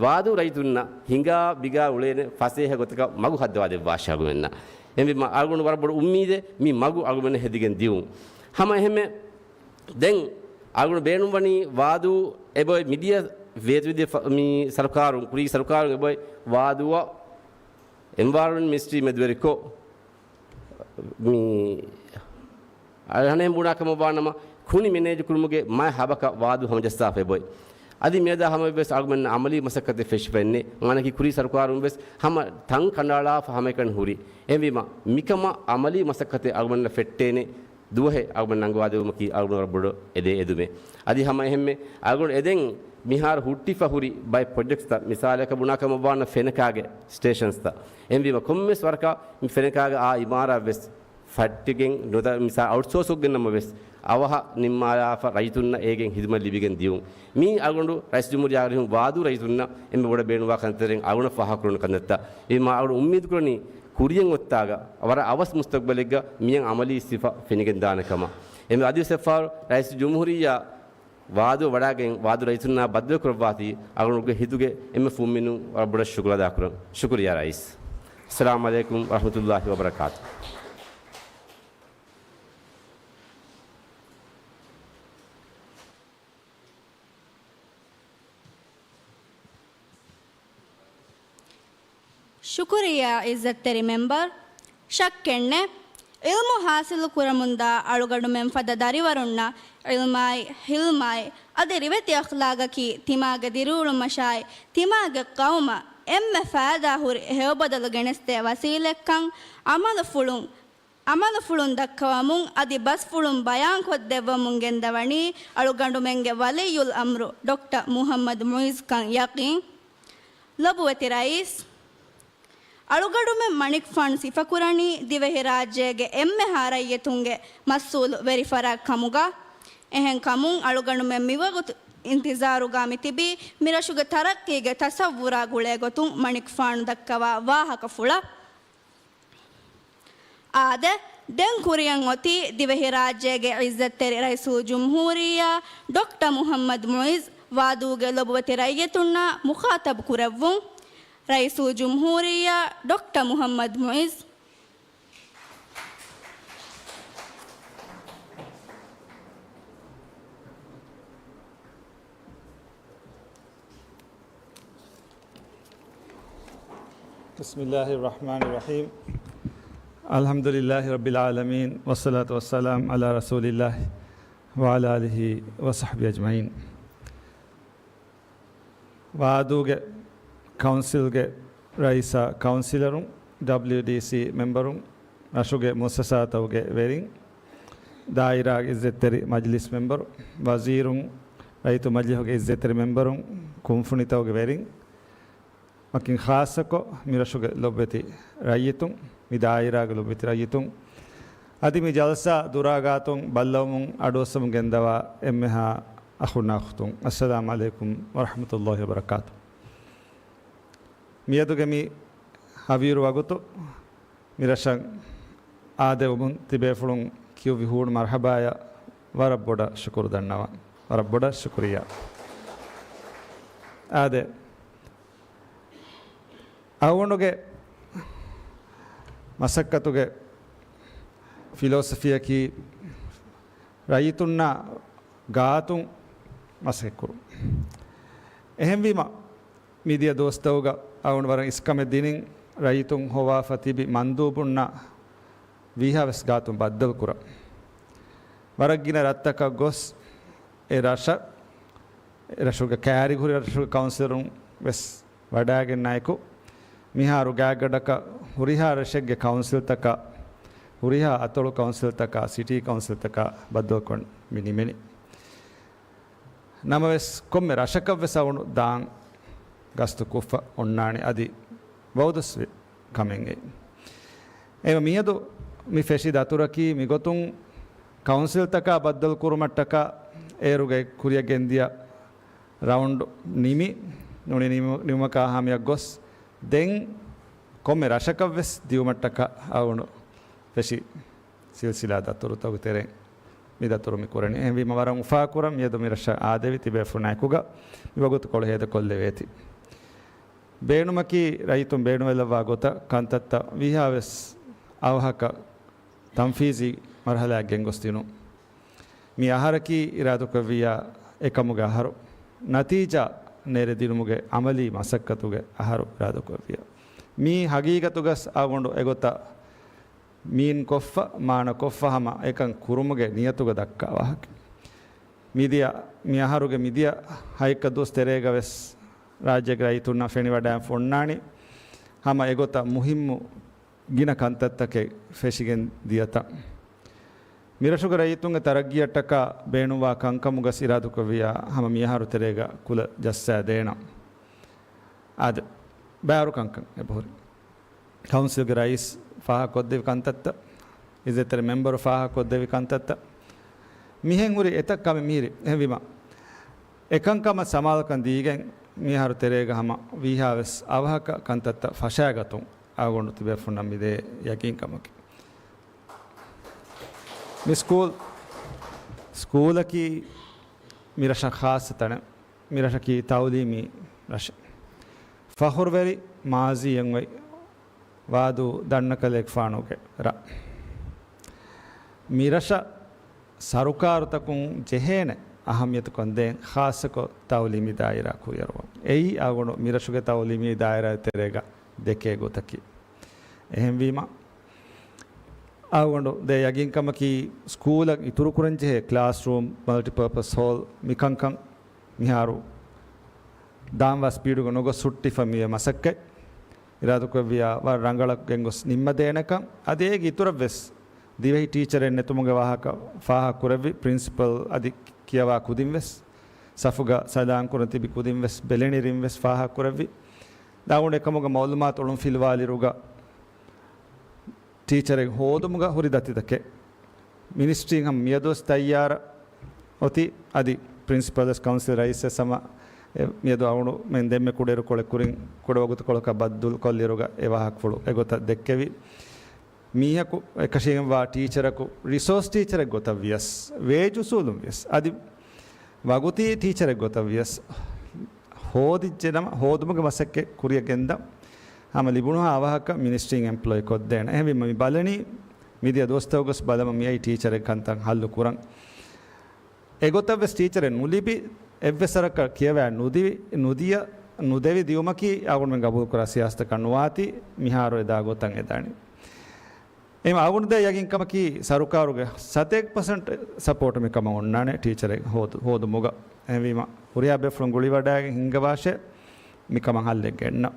ވާދޫ ރައްޔިތުންނަށް ހިނގާ ބިގާ އުޅޭނެ ފަސޭހަ ގޮތަކަށް މަގު ހައްދަވާ ދެއްވާށޭ އަޅުގަނޑުމެންނަށް. އެހެންވީމަ އަޅުގަނޑު ވަރަށް ބޮޑު އުއްމީދެއް މި މަގު އަޅުގަނޑުމެންނަށް ހެދިގެން ދިއުން. ހަމަ އެހެންމެ ދެން އަޅުގަނޑު ބޭނުންވަނީ ވާދޫ އެބޮތް މިދިޔަ ވޭތުވެދިޔަ ފަ-، މި ސަރުކާރުން، ކުރީ ސަރުކާރުން އެބޮތް ވާދޫއަށް އެންވަޔަރަންމަންޓް މިނިސްޓްރީ މެދުވެރިކޮށް، މި އަނެއްހެން ބުނާ ކަމަށް ވާނަމަ، ކުނި މެނޭޖު ކުރުމުގެ މައި ހަބަކަށް ވާދޫ ހަމަޖައްސާފަ އެބޮތް. އަދި މިއަދާ ހަމަވެސް އަޅުގަނޑުމެންނަށް އަމަލީ މަސައްކަތެއް ފެށިފައެއްނެއް. މާނައަކީ ކުރީ ސަރުކާރުން ވެސް ހަމަ ތަން ކަނޑައަޅާފަ ހަމައެކަނި ހުރި. އެހެންވީމަ، މިކަމަށް އަމަލީ މަސައްކަތެއް އަޅުގަނޑުމެންނަށް ފެއްޓޭނެ ދުވަހެއް އަޅުގަނޑު ނަންގަވާދެވުމަކީ އަޅުގަނޑު ވަރަށް ބޮޑު އެދޭ އެދުމެއް. އަދި ހަމަ އެހެންމެ އަޅުގަނޑު އެދެން މިހާރު ހުއްޓިފަ ހުރި ބައެއް ޕްރޮޖެކްޓްސްތައް، މިސާލަކަށް ބުނާ ކަމަށް ވާނަ ފެނަކާގެ ސްޓޭޝަންސްތައް. އެހެންވީމަ ކޮންމެސް ވަރަކަށް މި ފެނަކާގެ އާ އިމާރާތް ވެސް ފައްޓިގެން ނުދަ-، މިސާ އައުޓްސޯސްކޮށްގެން ނަމަވެސް، އަވަހަށް ނިންމާލާފަ ރައްޔިތުންނަށް އޭގެން ހިދުމަތް ލިބިގެން ދިޔުން. މީ އަޅުގަނޑު ރައީސުލްޖުމްހޫރިއްޔާގެ އަރިހުން ވާދޫ ރައްޔިތުންނަށް އެންމެ ބޮޑަށް ބޭނުންވާ ކަންތައްތައް. އެހެންވީމާ އަޅުގަނޑު އުއްމީދު ކުރަނީ ކުރިޔަށް އޮތާގަ ވަރަށް އަވަސް މުސްތަގްބަލެއްގަ މިއަށް އަމަލީ ސިފަ ފެނިގެންދާނެ ކަމަށް. އެންމެ އަދިވެސް އެއްފަހަރު ރައީސުލްޖުމްހޫރިއްޔާ ވާދޫ ވަޑާގެން ވާދޫ ރައްޔިތުންނާ ބައްދަލުކުރައްވާތީ އަޅުގަނޑުގެ ހިތުގެ އެންމެ ފުންމިނުން ވަރަށް ބޮޑަށް ޝުކުރު އަދާކުރަން. ޝުކުރިއްޔާ ރައީސް. އައްސަލާމު ޢަލައިކުމް ވަރަޙްމަތުﷲ ވަބަރަކާތުހު. ޝުކުރިއްޔާ ޢިއްޒަތްތެރި މެމްބަރު. ޝައްކެއްނެތް، ޢިލްމު ޙާޞިލު ކުރަމުންދާ އަޅުގަނޑުމެން ފަދަ ދަރިވަރުންނަށް ޢިލްމާއި، ޙިލްމާއި، އަދި ރިވެތި އަޚްލާގަކީ ތިމާގެ ދިރިއުޅުމަށާއި، ތިމާގެ ޤައުމަށް އެންމެ ފައިދާހުރި ހެޔޮބަދަލު ގެނެސްދޭ ވަސީލަތްކަން ޢަމަލުފުޅުން، ޢަމަލުފުޅުން ދައްކަވަމުން އަދި ބަސްފުޅުން ބަޔާންކޮށްދެއްވަމުން ގެންދަވަނީ އަޅުގަނޑުމެންގެ ވަލިއްޔުލް އަމްރު ޑޮކްޓަރ މުޙައްމަދު މުޢިއްޒު ކަން ޔަޤީން. ލޮބުވެތި ރައީސް، އަޅުގަނޑުމެން މަނިކުފާނު ސިފަކުރަނީ ދިވެހިރާއްޖޭގެ އެންމެހާ ރައްޔިތުންގެ މަސްއޫލު ވެރިފަރާތް ކަމުގަ. އެހެންކަމުން އަޅުގަނޑުމެން މިވަގުތު އިންތިޒާރުގަ މިތިބީ މިރަށުގެ ތަރައްޤީގެ ތަޞައްވުރާ ގުޅޭގޮތުން މަނިކުފާނު ދައްކަވާ ވާހަކަފުޅަށް. އާދެ، ދެން ކުރިއަށް އޮތީ ދިވެހިރާއްޖޭގެ ޢިއްޒަތްތެރި ރައީސުލްޖުމްހޫރިއްޔާ ޑޮކްޓަރ މުޙައްމަދު މުޢިއްޒު ވާދޫގެ ލޮބުވެތި ރައްޔިތުންނާ މުޚާޠަބު ކުރެއްވުން. ރައީސުލްޖުމްހޫރިއްޔާ ޑޮކްޓަރ މުޙައްމަދު މުޢިއްޒު. بسم الله الرحمن الرحيم. الحمد لله رب العالمين، والصلاة والسلام على رسول الله وعلى آله وصحبه أجمعين. ވާދޫގެ ކައުންސިލްގެ ރައީސާ ކައުންސިލަރުން، ޑަބްލިޔުޑީސީ މެމްބަރުން، ރަށުގެ މުއައްސަސާތަކުގެ ވެރިން، ދާއިރާގެ އިއްޒަތްތެރި މަޖިލިސް މެމްބަރު، ވަޒީރުން، ރައްޔިތު މަޖިލިހުގެ އިއްޒަތްތެރި މެމްބަރުން، ކުންފުނިތަކުގެ ވެރިން، ވަކިން ޚާއްޞަކޮށް، މިރަށުގެ ލޮބުވެތި ރައްޔިތުން، މި ދާއިރާގެ ލޮބުވެތި ރައްޔިތުން، އަދި މި ޖަލްސާ ދުރާގާތުން ބައްލަވަމުން އަޑުއައްސަމުން ގެންދަވާ އެންމެހާ އަޚުންނާ އުޚްތުން، އައްސަލާމް ޢަލައިކުމް ވަރަޙްމަތުﷲި ވަބަރަކާތު. މިއަދުގެ މި ހަވީރު ވަގުތު މިރަށަށް އާދެވުމުން ތިބޭފުޅުން ކިޔުއްވި ހޫނު މަރްޙަބާޔަށް ވަރަށް ބޮޑަށް ޝުކުރު ދަންނަވަން. ވަރަށް ބޮޑަށް ޝުކުރިއްޔާ. އާދެ، އަޅުގަނޑުގެ މަސައްކަތުގެ ފިލޯސަފީއަކީ ރައްޔިތުންނާ ގާތުން މަސައްކަތްކުރުން. އެހެންވީމަ، މިދިޔަ ދުވަސްތަކުގަ އަޅުގަނޑު ވަރަށް އިސްކަމެއް ދިނިން، ރައްޔިތުން ހޮވާފަ ތިބި މަންދޫބުންނަށް ވީހާވެސް ގާތުން ބައްދަލުކުރަން. ވަރަށް ގިނަ ރަށްތަކަށް ގޮސް، އެ ރަށަށް، އެ ރަށުގެ ކައިރި ހުރި ރަށުގެ ކައުންސިލަރުން ވެސް ވަޑައިގެންނައިކު، މިހާރު ގާތްގަނޑަކަށް ހުރިހާ ރަށެއްގެ ކައުންސިލްތަކަށް، ހުރިހާ އަތޮޅު ކައުންސިލްތަކަށް، ސިޓީ ކައުންސިލްތަކަށް ބައްދަލުކޮށް މި ނިމެނީ. ނަމަވެސް، ކޮންމެ ރަށަކަށްވެސް އަޅުގަނޑު ދާން ގަސްތު ކޮށްފަ އޮންނާނެ، އަދި ވައުދުވެސް ވި ކަމެއް އެއީ. އެހެންވެ، މިއަދު މި ފެށި ދަތުރަކީ މިގޮތުން ކައުންސިލްތަކާ ބައްދަލު ކުރުމަށްޓަކާ އޭރުގައި ކުރިއަށް ގެންދިޔަ ރައުންޑް ނިމި، ނޫނީ ނިމު-، ނިމުމަކާ ހަމަޔަށް ގޮސް، ދެން ކޮންމެ ރަށަކަށްވެސް ދިޔުމަށްޓަކާ އަޅުގަނޑު ފެށި ސިލްސިލާ ދަތުރުތަކުގެ ތެރެއިން މި ދަތުރު މި ކުރަނީ. އެހެންވީމަ ވަރަށް އުފާކުރަން މިއަދު މި ރަށަށް އާދެވި ތިބޭފުޅުންނާއެކުގަ މި ވަގުތުކޮޅު ހޭދަކޮށްލެވޭތީ. ބޭނުމަކީ ރައްޔިތުން ބޭނުންވެލައްވާ ގޮތަށް ކަންތައްތައް ވީހާވެސް އަވަހަކަށް ތަންފީޒީ މަރުޙަލާއަށް ގެންގޮސްދިނުން. މި އަހަރަކީ އިރާދަކުރެއްވިއްޔާ އެކަމުގެ އަހަރު. ނަތީޖާ ނެރެދިނުމުގެ ޢަމަލީ މަސައްކަތުގެ އަހަރު އިރާދަކުރެއްވިއްޔާ. މީ ހަގީގަތުގަސް އަޅުގަނޑު އެގޮތަށް މީންކޮށްފަ، މާނަކޮށްފަ ހަމަ އެކަން ކުރުމުގެ ނިޔަތުގަ ދައްކާ ވާހަކަ. މިދިޔަ، މި އަހަރުގެ މިދިޔަ ހަތް އެއްކަ ދުވަސް ތެރޭގަ ވެސް ރާއްޖޭގެ ރައްޔިތުންނަށް ފެނިވަޑައިފަ އޮންނާނީ ހަމަ އެގޮތަށް މުހިއްމު ގިނަ ކަންތައްތަކެއް ފެށިގެން ދިޔަތަން. މިރަށުގެ ރައްޔިތުންގެ ތަރައްގީއަށްޓަކާ ބޭނުންވާ ކަންކަމުގަސް އިރާދަކުރެއްވިއްޔާ ހަމަ މިއަހަރު ތެރޭގަ ކުލަ ޖައްސާދޭނަން. އާދެ، ބާރު ކަންކަން އެބަހުރި. ކައުންސިލްގެ ރައީސް ފާހަގަކޮށްދެއްވި ކަންތައްތައް، އިއްޒަތްތެރި މެމްބަރު ފާހަގަކޮށްދެއްވި ކަންތައްތައް، މިހެން ހުރި އެތައް ކަމެއް މިހިރި. އެހެންވީމަ، އެކަންކަމަށް ސަމާލުކަން ދީގެން މިއަހަރު ތެރޭގަ ހަމަ ވީހާވެސް އަވަހަކަށް ކަންތައްތައް ފަށާގަތުން އަޅުގަނޑު ތިބޭފުންނަށް މިދޭ ޔަގީންކަމަކީ. މި ސްކޫލް، ސްކޫލަކީ މިރަށަށް ޚާއްޞަ ތަނެއް. މިރަށަކީ ތައުލީމީ ރަށެއް. ފަޚުރުވެރި މާޒީއެއް އޮތް ވާދޫ ދަންނަކަލޭގެފާނުގެ ރަށް. މިރަށަށް ސަރުކާރުތަކުން ޖެހޭނެ އަހައްމިޔަތުކަން ދޭން، ޚާއްޞަކޮށް ތައުލީމީ ދާއިރާ ކުރިއަރުވަން. އެއީ އަޅުގަނޑު މިރަށުގެ ތައުލީމީ ދާއިރާ ތެރޭގަ ދެކޭ ގޮތަކީ. އެހެންވީމަ، އަޅުގަނޑު ދޭ ޔަގީންކަމަކީ، ސްކޫލަށް އިތުރުކުރަންޖެހޭ ކްލާސްރޫމް، މަލްޓިޕާޕަސް ހޯލް، މިކަންކަން މިހާރު ދާންވާ ސްޕީޑުގަ ނުގޮސް ހުއްޓިފަ މިވޭ މަސައްކަތް. އިރާދަކުރެއްވިއްޔާ ވަރަށް ރަނގަޅަށް ގެންގޮސް ނިންމަދޭނެކަން. އަދި އޭގެ އިތުރަށްވެސް ދިވެހި ޓީޗަރެއް ނެތުމުގެ ވާހަކަ ފާހަގަކުރެއްވި ޕްރިންސިޕަލް އަދި ކިޔަވާ ކުދިންވެސް، ސަފުގަ ސަލާންކުރަން ތިބި ކުދިންވެސް ބެލެނިރިންވެސް ފާހަގަކުރެއްވި. ދާވުން އެކަމުގަ މައުލޫމާތު އޮޅުން ފިލުވާލިރުގަ ޓީޗަރެއް ހޯދުމުގަ ހުރި ދަތިތަކެއް މިނިސްޓްރީން ހަމަ މިއަދުވެސް ތައްޔާރަށް އޮތީ. އަދި ޕްރިންސިޕަލްވެސް ކައުންސިލް ރައީސްވެސް ހަމަ އެ މިއަދު އަޅުގަނޑުމެން ދެންމެ ކުޑައިރުކޮޅެއް ކުރިން ކުޑަވަގުތުކޮޅަކަށް ބައްދަލުކޮށްލިއިރުގަ އެ ވާހަކަފުޅު އެގޮތަށް ދެއްކެވި. މީހަކު އެކަށީގެންވާ ޓީޗަރަކު ރިސޯސް ޓީޗަރެއް ގޮތަށް ވިޔަސް، ވޭޖް އުސޫލުން ވިޔަސް، އަދި ވަގުތީ ޓީޗަރެއް ގޮތަށް ވިޔަސް، ހޯދިއްޖެ ނަމަ، ހޯދުމުގެ މަސައްކަތް ކުރިއަށް ގެންދަން. ހަމަ ލިބުނުހާ އަވަހަކަށް މިނިސްޓްރީން އެމްޕްލޯއި ކޮށްދޭނެ. އެހެންވީމަ މި ބަލަނީ، މިދިޔަ ދުވަސްތަކުގަސް ބަލަމުން މިއައީ ޓީޗަރެއް ކަންތައް ހައްލު ކުރަން. އެގޮތަށްވެސް ޓީޗަރެއް ނުލިބި، އެއްވެސް ވަރަކަށް ކިޔަވާ ނުދިވި، ނުދިޔަ، ނުދެވި ދިޔުމަކީ އަޅުގަނޑުމެން ގަބޫލުކުރާ ސިޔާސަތަކަށް ނުވާތީ، މިހާރު އެދާ ގޮތަށް އެދާނީ. އެހެން އަޅުގަނޑު ދޭ ޔަގީންކަމަކީ ސަރުކާރުގެ ސަތޭކަ ޕަސެންޓް ސަޕޯޓް މިކަމަށް އޮންނާނެ ޓީޗަރެއް ހޯދު-، ހޯދުމުގަ. އެހެންވީމަ، ހުރިހާ ބޭފުޅުން ގުޅިވަޑައިގެން ހިންގަވާށޭ، މިކަމަށް ހައްލެއް ގެންނަން.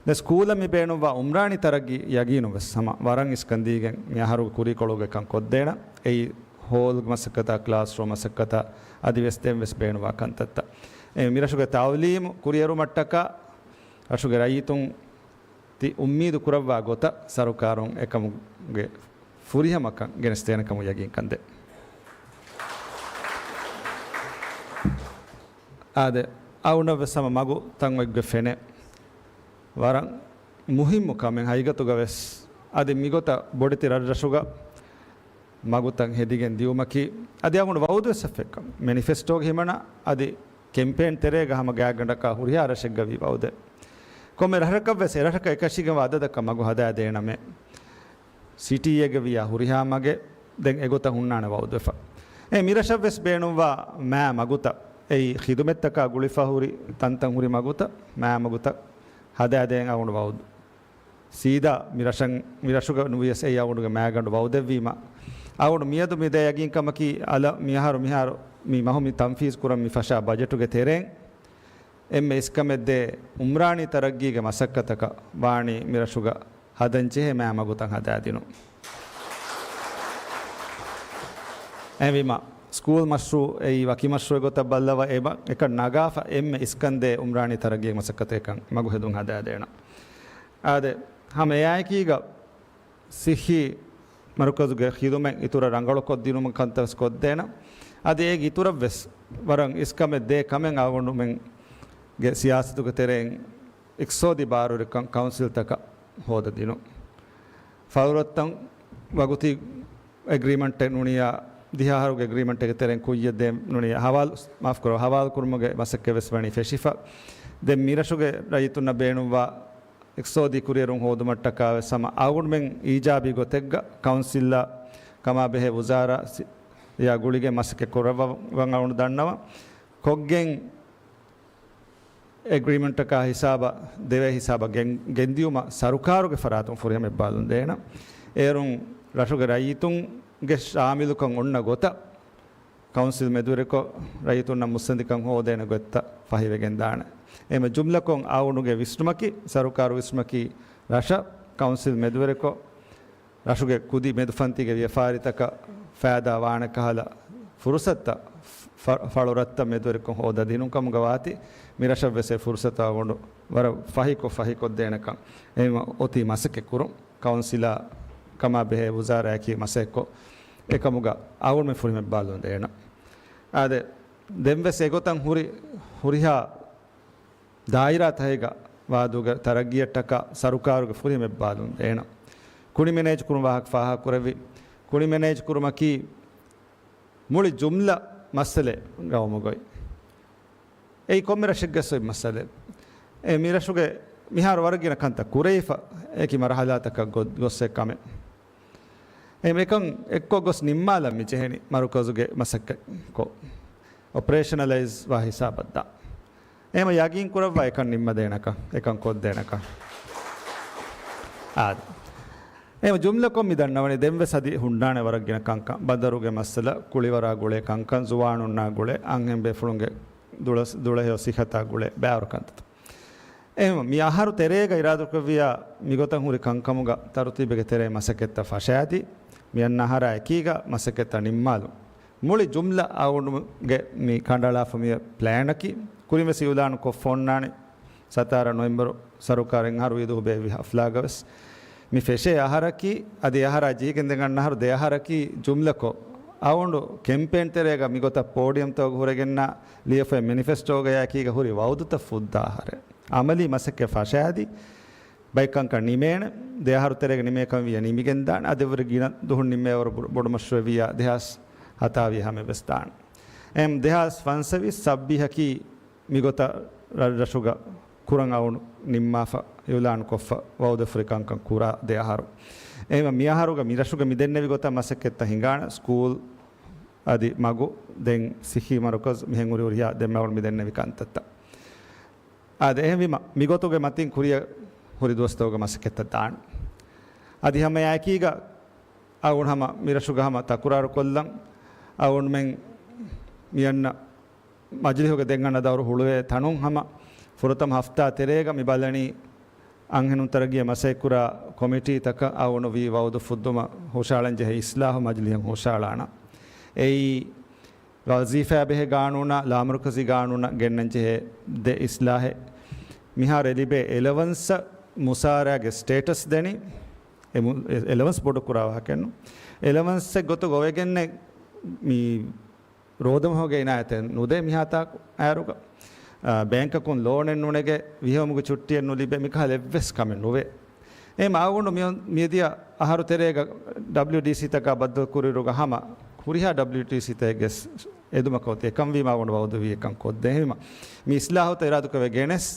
ދެ ސްކޫލަށް މި ބޭނުންވާ އުމްރާނީ ތަރައްގީ ޔަގީނުން ވެސް ހަމަ ވަރަށް އިސްކަން ދީގެން މި އަހަރުގެ ކުރީކޮޅުގެ ކަން ކޮށްދޭނަ. އެއީ ހޯލް މަސައްކަތާ، ކްލާސްރޫމް މަސައްކަތާ އަދި ވެސް ދެން ވެސް ބޭނުންވާ ކަންތައްތައް. އެ މިރަށުގެ ތައުލީމު ކުރިއެރުމަށްޓަކާ ރަށުގެ ރައްޔިތުން ތި އުއްމީދު ކުރައްވާ ގޮތަށް ސަރުކާރުން އެކަމުގެ ފުރިހަމަކަން ގެނެސްދޭނެ ކަމު ޔަގީންކަން ދޭ. އާދެ، އަޅުގަނޑަށް ވެސް ހަމަ މަގު ތަން އޮތްގޮތް ފެނޭ. ވަރަށް މުހިއްމު ކަމެއް ހަގީގަތުގަ ވެސް. އަދި މިގޮތަށް ބޮޑެތި ރަށްރަށުގަ މަގުތައް ހެދިގެން ދިއުމަކީ، އަދި އަޅުގަނޑު ވައުދު ވެސް އެއްކަމެއް. މެނިފެސްޓޯގެ ހިމަނާ އަދި ކެމްޕޭން ތެރޭގަ ހަމަ ގާތްގަނޑަކާ ހުރިހާ ރަށެއްގަ ވީ ވައުދެއް. ކޮންމެ ރަށަކަށް ވެސް އެ ރަށަކަށް އެކަށީގެންވާ އަދަދަކަށް މަގު ހަދާދޭނަމޭ. ސިޓީއެއްގަ ވިޔާ ހުރިހާ މަގެއް ދެން އެގޮތަށް ހުންނާނެ ވައުދުވެފަ. އެ މިރަށަށް ވެސް ބޭނުންވާ މާ މަގުތައް، އެއީ ޚިދުމަތްތަކާ ގުޅިފަ ހުރި ތަންތަން ހުރި މަގުތައް، މާ މަގުތައް ހަދާދޭން އަޅުގަނޑު ވައުދު. ސީދާ މިރަށަށް، މިރަށުގަ ނުވިޔަސް އެއީ އަޅުގަނޑުގެ މާގަނޑު ވައުދެއްވީމަ. އަޅުގަނޑު މިއަދު މި ދޭ ޔަގީންކަމަކީ އަލަށް މިއަހަރު މިހާރު މި މަހު މި ތަންފީޒް ކުރަން މި ފަށާ ބަޖެޓުގެ ތެރެއިން އެންމެ އިސްކަމެއް ދޭ އުމްރާނީ ތަރައްގީގެ މަސައްކަތަކަށް ވާނީ މިރަށުގަ ހަދަންޖެހޭ މާ މަގުތައް ހަދާދިނުން. އެހެންވީމަ، ސްކޫލް މަޝްރޫއު އެއީ ވަކި މަޝްރޫއެއް ގޮތަށް ބައްލަވާ އެބަ އެކަން ނަގާފަ އެންމެ އިސްކަންދޭ އުމްރާނީ ތަރައްގީގެ މަސައްކަތެއް ކަން މަގު ހެދުން ހަދާދޭނަ. އާދެ، ހަމަ އެއާއެކީގަ ސިއްހީ މަރުކަޒުގެ ޚިދުމަތް އިތުރަށް ރަނގަޅުކޮށްދިނުމަށް ކަންތައް ވެސް ކޮށްދޭނަ. އަދި އޭގެ އިތުރަށް ވެސް ވަރަށް އިސްކަމެއް ދޭ ކަމެއް އަޅުގަނޑުމެންގެ ސިޔާސަތުގެ ތެރެއިން އިޤްތިޞާދީ ބާރުވެރިކަން ކައުންސިލްތަކަށް ހޯދަދިނުން. ފަޅުރަށްތައް ވަގުތީ އެގްރީމަންޓެއް ނޫނިޔާ، ދިހަ އަހަރުގެ އެގްރީމަންޓެއްގެ ތެރެއިން ކުއްޔަށް ދޭން ނޫނިޔާ، ހަވާލު، މާފުކުރައްވާ، ހަވާލުކުރުމުގެ މަސައްކަތް ވެސް ވަނީ ފެށިފަ. ދެން މިރަށުގެ ރައްޔިތުންނަށް ބޭނުންވާ އިޤްތިޞާދީ ކުރިއެރުން ހޯދުމަށްޓަކާ ވެސް ހަމަ އަޅުގަނޑުމެން އީޖާބީ ގޮތެއްގަ ކައުންސިލްއާ ކަމާބެހޭ ވުޒާރާ ސި-، އާ ގުޅިގެން މަސައްކަތް ކުރައްވަން އަޅުގަނޑު ދަންނަވަން. ކޮށްގެން އެގްރީމަންޓަކާ ހިސާބަށް ދެވޭ ހިސާބަށް ގެން-، ގެންދިއުމަށް ސަރުކާރުގެ ފަރާތުން ފުރިހަމަ އެއްބާލުން ދޭނަ. އޭރުން ރަށުގެ ރައްޔިތުންގެ ޝާމިލުކަން އޮންނަ ގޮތަށް ކައުންސިލް މެދުވެރިކޮށް، ރައްޔިތުންނަށް މުއްސަނދިކަން ހޯދޭނެ ގޮތްތައް ފަހިވެގެން ދާނެ. އެހެންވެ ޖުމްލަކޮށް އަޅުގަނޑުގެ ވިސްނުމަކީ، ސަރުކާރު ވިސްނުމަކީ، ރަށަށް ކައުންސިލް މެދުވެރިކޮށް، ރަށުގެ ކުދި މެދުފަންތީގެ ވިޔަފާރިތަކަށް ފައިދާ ވާނެ ކަހަލަ ފުރުސަތުތައް ފަ-، ފަޅުރަށްތައް މެދުވެރިކޮށް ހޯދަދިނުން ކަމުގަ ވާތީ، މިރަށަށް ވެސް އެ ފުރުސަތު އަޅުގަނޑު ވަރަށް ފަހިކޮށް، ފަހިކޮށްދޭނެކަން އެހެން އޮތީ މަސައްކަތް ކުރުން. ކައުންސިލާ ކަމާ ބެހޭ ވުޒާރާއަކީ މަސައްކޮށް އެކަމުގަ އަޅުގަނޑުމެން ފުރިހަމަ ބާލުން ދޭނަ. އާދެ، ދެންވެސް އެގޮތަށް ހުރި، ހުރިހާ ދާއިރާތަކެއްގަ ވާދޫގެ ތަރައްގީއަށްޓަކާ ސަރުކާރުގެ ފުރިހަމަ ބާލުން ދޭނަ. ކުނި މެނޭޖް ކުރުން ވާހަކަ ފާހަގަކުރެއްވި. ކުނި މެނޭޖް ކުރުމަކީ މުޅި ޖުމްލަ މައްސަލަ ގައުމުގައި. އެއީ ކޮންމެ ރަށެއްގެ ސޮތް މައްސަލަ. އެ މި ރަށުގެ މިހާރު ވަރަށް ގިނަ ކަންތައް ކުރެވިފަ، އެކި މަރުހަލާތަކަށް ގޮ-، ގޮއްސެ ކަމެއް. އެ މިކަން އެއްކޮށް ގޮސް ނިންމާލަން މި ޖެހެނީ މަރުކަޒުގެ މަސައްކަތްކޮށް، އޮޕަރޭޝަނަލައިޒް ވާ ހިސާބަށްދާ. އެހެމަ ޔަގީން ކުރައްވާ އެކަން ނިންމަދޭނަކަ، އެކަން ކޮށްދޭނަކަ. އާދެ. އެހެމަ ޖުމްލަކޮށް މި ދަންނަވަނީ ދެންވެސް އަދި ހުންނާނެ ވަރަށް ގިނަ ކަންކަން. ބަނދަރުގެ މައްސަލަ، ކުޅިވަރާ ގުޅޭ ކަންކަން، ޒުވާނުންނާ ގުޅޭ، އަންހެން ބޭފުޅުންގެ ދުޅަސް-، ދުޅަހެޔޮ ސިހަތާ ގުޅޭ ބާރު ކަންތައް. އެހެން މި އަހަރު ތެރޭގަ އިރާދަކުރެއްވިޔާ މިގޮތަށް ހުރި ކަންކަމުގަ ތަރުތީބެއްގެ ތެރޭ މަސައްކަތްތައް ފަށާދީ، މި އަންނަ އަހަރާ އެކީގަ މަސައްކަތްތައް ނިންމާލުން. މުޅި ޖުމްލަ އަޅުގަނޑުގެ މި ކަނޑައަޅާފަ މި ޕްލޭނަކީ، ކުރިންވެސް އިއުލާނު ކޮށްފަ އޮންނާނެ، ސަތާރަ ނޮވެމްބަރު ސަރުކާރެއް އަހަރު ވީދޫ ހުބޭ ހަފްލާގަވެސް މި ފެށޭ އަހަރަކީ، އަދި އަހަރާ ޖެހިގެން ދެން އަންނަ އަހަރު ދެ އަހަރަކީ ޖުމްލަކޮށް، އަޅުގަނޑު ކެމްޕޭން ތެރޭގަ މިގޮތަށް ޕޯޑިއަމްތަކުގަ ހުރެގެންނާ ލިޔެފައި މެނިފެސްޓޯގަޔާ އެކީގަ ހުރި ވައުދުތައް ފުއްދާ އަހަރެއް. އަމަލީ މަސައްކަތް ފަށާދީ، ބައެއް ކަންކަން ނިމޭނެ، ދެ އަހަރު ތެރޭގަ ނިމޭ ކަމެއް ވިޔަ ނިމިގެން ދާނެ، އަދިވަރު ގިނަ ދުހުން ނިމޭވަރު ބޮޑު، ބޮޑު މަޝްރޫއެއް ވިޔަ ދެހާސް ހަތާ ވިޔަ ހަމައެއް ވެސް ދާނެ. އެހެން ދެހާސް ފަންސަވީސް ސައްބީހަކީ މިގޮތަށް ރަށްރަށުގަ ކުރަން އަޅުގަނޑު ނިންމާފަ އިއުލާނު ކޮށްފަ ވައުދެއް ފުރި ކަންކަން ކުރާ ދެ އަހަރު. އެހެންވެ މި އަހަރުގަ މި ރަށުގަ މި ދެންނެވި ގޮތަށް މަސައްކަތްތައް ހިނގާނެ، ސްކޫލް އަދި މަގު، ދެން ސިއްހީ މަރުކަޒު މިހެން ހުރި ހުރިހާ ދެންމެ އަޅުގަނޑު މި ދެންނެވި ކަންތައްތައް. އާދެ، އެހެންވީމަ މިގޮތުގެ މަތިން ކުރިއަށް ހުރި ދުވަސްތަކުގެ މަސައްކަތްތައް ދާން. އަދި ހަމަ އެކީގަ އަޅުގަނޑު ހަމަ މި ރަށުގަ ހަމަ ތަކުރާރު ކޮށްލަން، އަޅުގަނޑުމެން މިއަންނަ މަޖިލިހުގެ ދެން އަންނަ ދައުރު ހުޅުވޭ ތަނުން ހަމަ ފުރަތަމަ ހަފްތާ ތެރޭގަ މި ބަލަނީ އަންހެނުން ތަރައްގީއަށް މަސައްކަތްކުރާ ކޮމިޓީތަކަށް އައުނު ވީ ވައުދު ފުއްދުމަށް ހުށައަޅަންޖެހޭ އިސްލާހު މަޖިލީހަށް ހުށައަޅާނަން. އެއީ، ވަޒީފާ ބެހޭ ގާނޫނާ ލާމަރުކަޒީ ގާނޫނަށް ގެންނަންޖެހޭ ދެ އިސްލާހެއް. މިހާރު އެ ލިބޭ އެލަވަންސަށް މުސާރާގެ ސްޓޭޓަސް ދެނީ، އެ މު-، އެ އެލަވަންސް ބޮޑުކުރާ ވާހަކައެއްނު. އެލަވަންސެއް ގޮތުގަ އޮވެގެންނެއް މި ރޯދަމަހުގެ އިނާޔަތެއް ނުދޭ މިހާތާކު އައިރުގަ. އާ، ބޭންކަކުން ލޯނެއް ނުނެގޭ، ވިހެއޮމުގެ ޗުއްޓިއެއް ނުލިބޭ، މިކަހަލަ އެއްވެސް ކަމެއް ނުވޭ. އެހެން އަޅުގަނޑު މި-، މިދިޔަ އަހަރު ތެރޭގަ ޑަބްލިޔުޑީސީތަކާ ބައްދަލުކުރިއިރުގަ ހަމަ ހުރިހާ ޑަބްލިޔުޑީސީތަކެއްގެ އެދުމަކަށް އޮތީ. އެކަންވީމަ އަޅުގަނޑު ވައުދުވީ އެކަން ކޮށްދޭ. އެހެންވީމަ މި އިސްލާހުތައް އިރާދަކުރެވޭ ގެނެސް،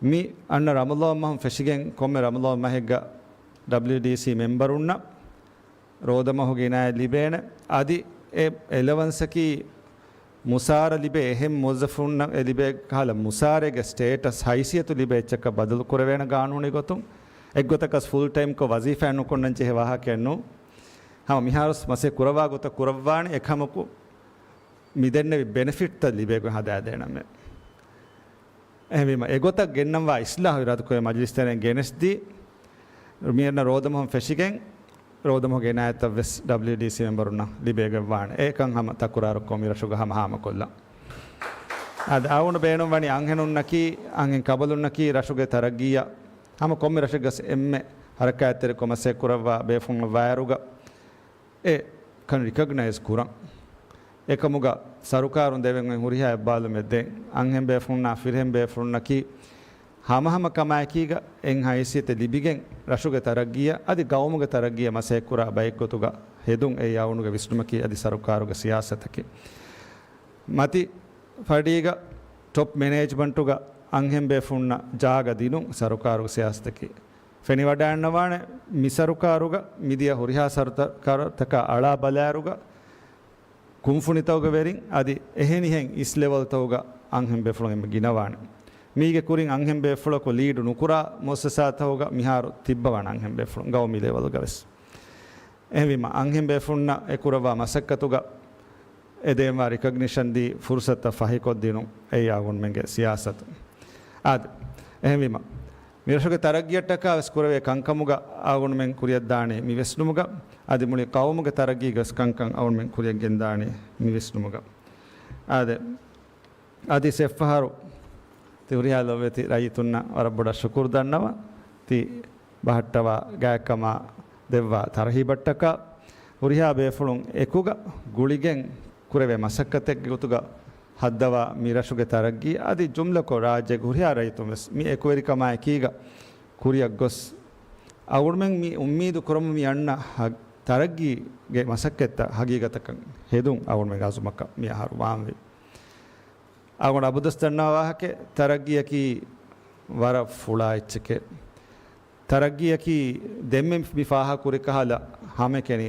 މި އަންނަ ރަމަޟާން މަހުން ފެށިގެން ކޮންމެ ރަމަޟާން މަހެއްގަ ޑަބްލިޔުޑީސީ މެމްބަރުންނަށް ރޯދަމަހުގެ އިނާޔަތް ލިބޭނެ. އަދި އެ އެލަވަންސަކީ މުސާރަ ލިބޭ އެހެން މުވައްޒަފުންނަށް އެ ލިބޭ ކަހަލަ މުސާރައިގެ ސްޓޭޓަސް ހައިސިއްޔަތު ލިބޭ އެއްޗަކަށް ބަދަލު ކުރެވޭނެ ގާނޫނީ ގޮތުން. އެއްގޮތަކަސް ފުލް ޓައިމްކޮށް ވަޒީފާއެއް ނުކުންނަން ޖެހޭ ވާހަކައެއް ނޫން. ހަމަ މިހާރު މަސައްކަތް ކުރައްވާ ގޮތަށް ކުރައްވާނެ. އެކަމަކު މި ދެންނެވި ބެނެފިޓްތައް ލިބޭގޮތް ހަދާދޭނަމޭ. އެހެންވީމަ، އެގޮތަށް ގެންނަންވާ އިސްލާހު އިރާދަކުރެ މަޖިލިސް ތެރެއިން ގެނެސްދީ، މިއަންނަ ރޯދަމަހުން ފެށިގެން، ރޯދަމަހުގެ އިނާޔަތްތައް ވެސް ޑަބްލިޔުޑީސީ މެމްބަރުންނަށް ލިބޭގޮތް ވާނެ. އެކަން ހަމަ ތަކުރާރު ކޮށް މި ރަށުގަ ހަމަ ހާމަކޮށްލަން. އަދި އަޅުގަނޑު ބޭނުންވަނީ އަންހެނުންނަކީ، އަންހެން ކަބަލުންނަކީ ރަށުގެ ތަރައްގީއަށް ހަމަ ކޮންމެ ރަށެއްގަސް އެންމެ ހަރަކާތްތެރިކޮށް މަސައްކަތް ކުރައްވާ ބޭފުޅުން ވާއިރުގަ، އެ ކަން ރިކޮގްނައިޒް ކުރަން. އެކަމުގަ ސަރުކާރުން ދެވެން އޮތް ހުރިހާ އެއްބާލުމެއް ދޭން. އަންހެން ބޭފުޅުންނާ ފިރިހެން ބޭފުޅުންނަކީ ހަމަހަމަ ކަމާއެކީގަ އެއް ހައިސިއްޔަތެއް ލިބިގެން ރަށުގެ ތަރައްގީއަށް އަދި ގައުމުގެ ތަރައްގީއަށް މަސައްކަތްކުރާ ބައެއްގޮތުގަ ހެދުން އެއީ އަޅުގަނޑުގެ ވިސްނުމަކީ އަދި ސަރުކާރުގެ ސިޔާސަތަކީ. މަތި ފަޑީގަ ޓޮޕް މެނޭޖްމަންޓުގަ އަންހެން ބޭފުޅުންނަށް ޖާގަ ދިނުން ސަރުކާރުގެ ސިޔާސަތަކީ. ފެނިވަޑައިގަންނަވާނެ މި ސަރުކާރުގަ މިދިޔަ ހުރިހާ ސަރުކާރުތަކާ އަޅާ ބަލާއިރުގަ ކުންފުނިތަކުގެ ވެރިން އަދި އެހެނިހެން އިސް ލެވެލްތަކުގަ އަންހެން ބޭފުޅުން އެންމެ ގިނަވާނެ. މީގެ ކުރިން އަންހެން ބޭފުޅަކު ލީޑު ނުކުރާ މުއައްސަސާތަކުގަ މިހާރު ތިއްބަވާނެ އަންހެން ބޭފުޅުން ގައުމީ ލެވެލްގަ ވެސް. އެހެންވީމަ، އަންހެން ބޭފުޅުންނަށް އެ ކުރައްވާ މަސައްކަތުގަ އެ ދޭންވާ ރިކޮގްނިޝަން ދީ ފުރުސަތުތައް ފަހިކޮށްދިނުން އެއީ އަޅުގަނޑުމެންގެ ސިޔާސަތު. އާދެ، އެހެންވީމަ، މިރަށުގެ ތަރައްގީއަށްޓަކާ ވެސް ކުރެވޭ ކަންކަމުގަ އަޅުގަނޑުމެން ކުރިއަށްދާނީ މި ވިސްނުމުގަ، އަދި މުޅި ޤައުމުގެ ތަރައްގީގެ ވެސް ކަންކަން އަޅުގަނޑުމެން ކުރިއަށް ގެންދާނީ މި ވިސްނުމުގަ. އާދެ، އަދި ސެފްފަހަރު ތި ހުރިހާ ލޮބުވެތި ރައްޔިތުންނަށް ވަރަށް ބޮޑަށް ޝުކުރު ދަންނަވަން. ތި ބަހައްޓަވާ ގާތްކަމާ ދެއްވާ ތަރުހީބަށްޓަކާ ހުރިހާ ބޭފުޅުން އެކުގަ ގުޅިގެން ކުރެވޭ މަސައްކަތެއްގެ ގޮތުގަ ހައްދަވާ މި ރަށުގެ ތަރައްގީ އަދި ޖުމްލަކޮށް ރާއްޖޭގެ ހުރިހާ ރައްޔިތުން ވެސް މި އެކުވެރިކަމާއެކީގަ ކުރިއަށް ގޮސް، އަޅުގަނޑުމެން މި އުއްމީދު ކުރަމުން މި އަންނަ ހަ-، ތަރައްގީގެ މަސައްކަތްތައް ހަގީގަތަކަށް ހެދުން އަޅުގަނޑުމެންގެ އަޒުމަކަށް މި އަހަރު ވާންވީ. އަޅުގަނޑު އަބަދުވެސް ދަންނަވާ ވާހަކައެއް، ތަރައްގީއަކީ ވަރަށް ފުޅާ އެއްޗެކޭ. ތަރައްގީއަކީ ދެންމެ މި ފާހަގަކުރި ކަހަލަ ހަމައެކަނި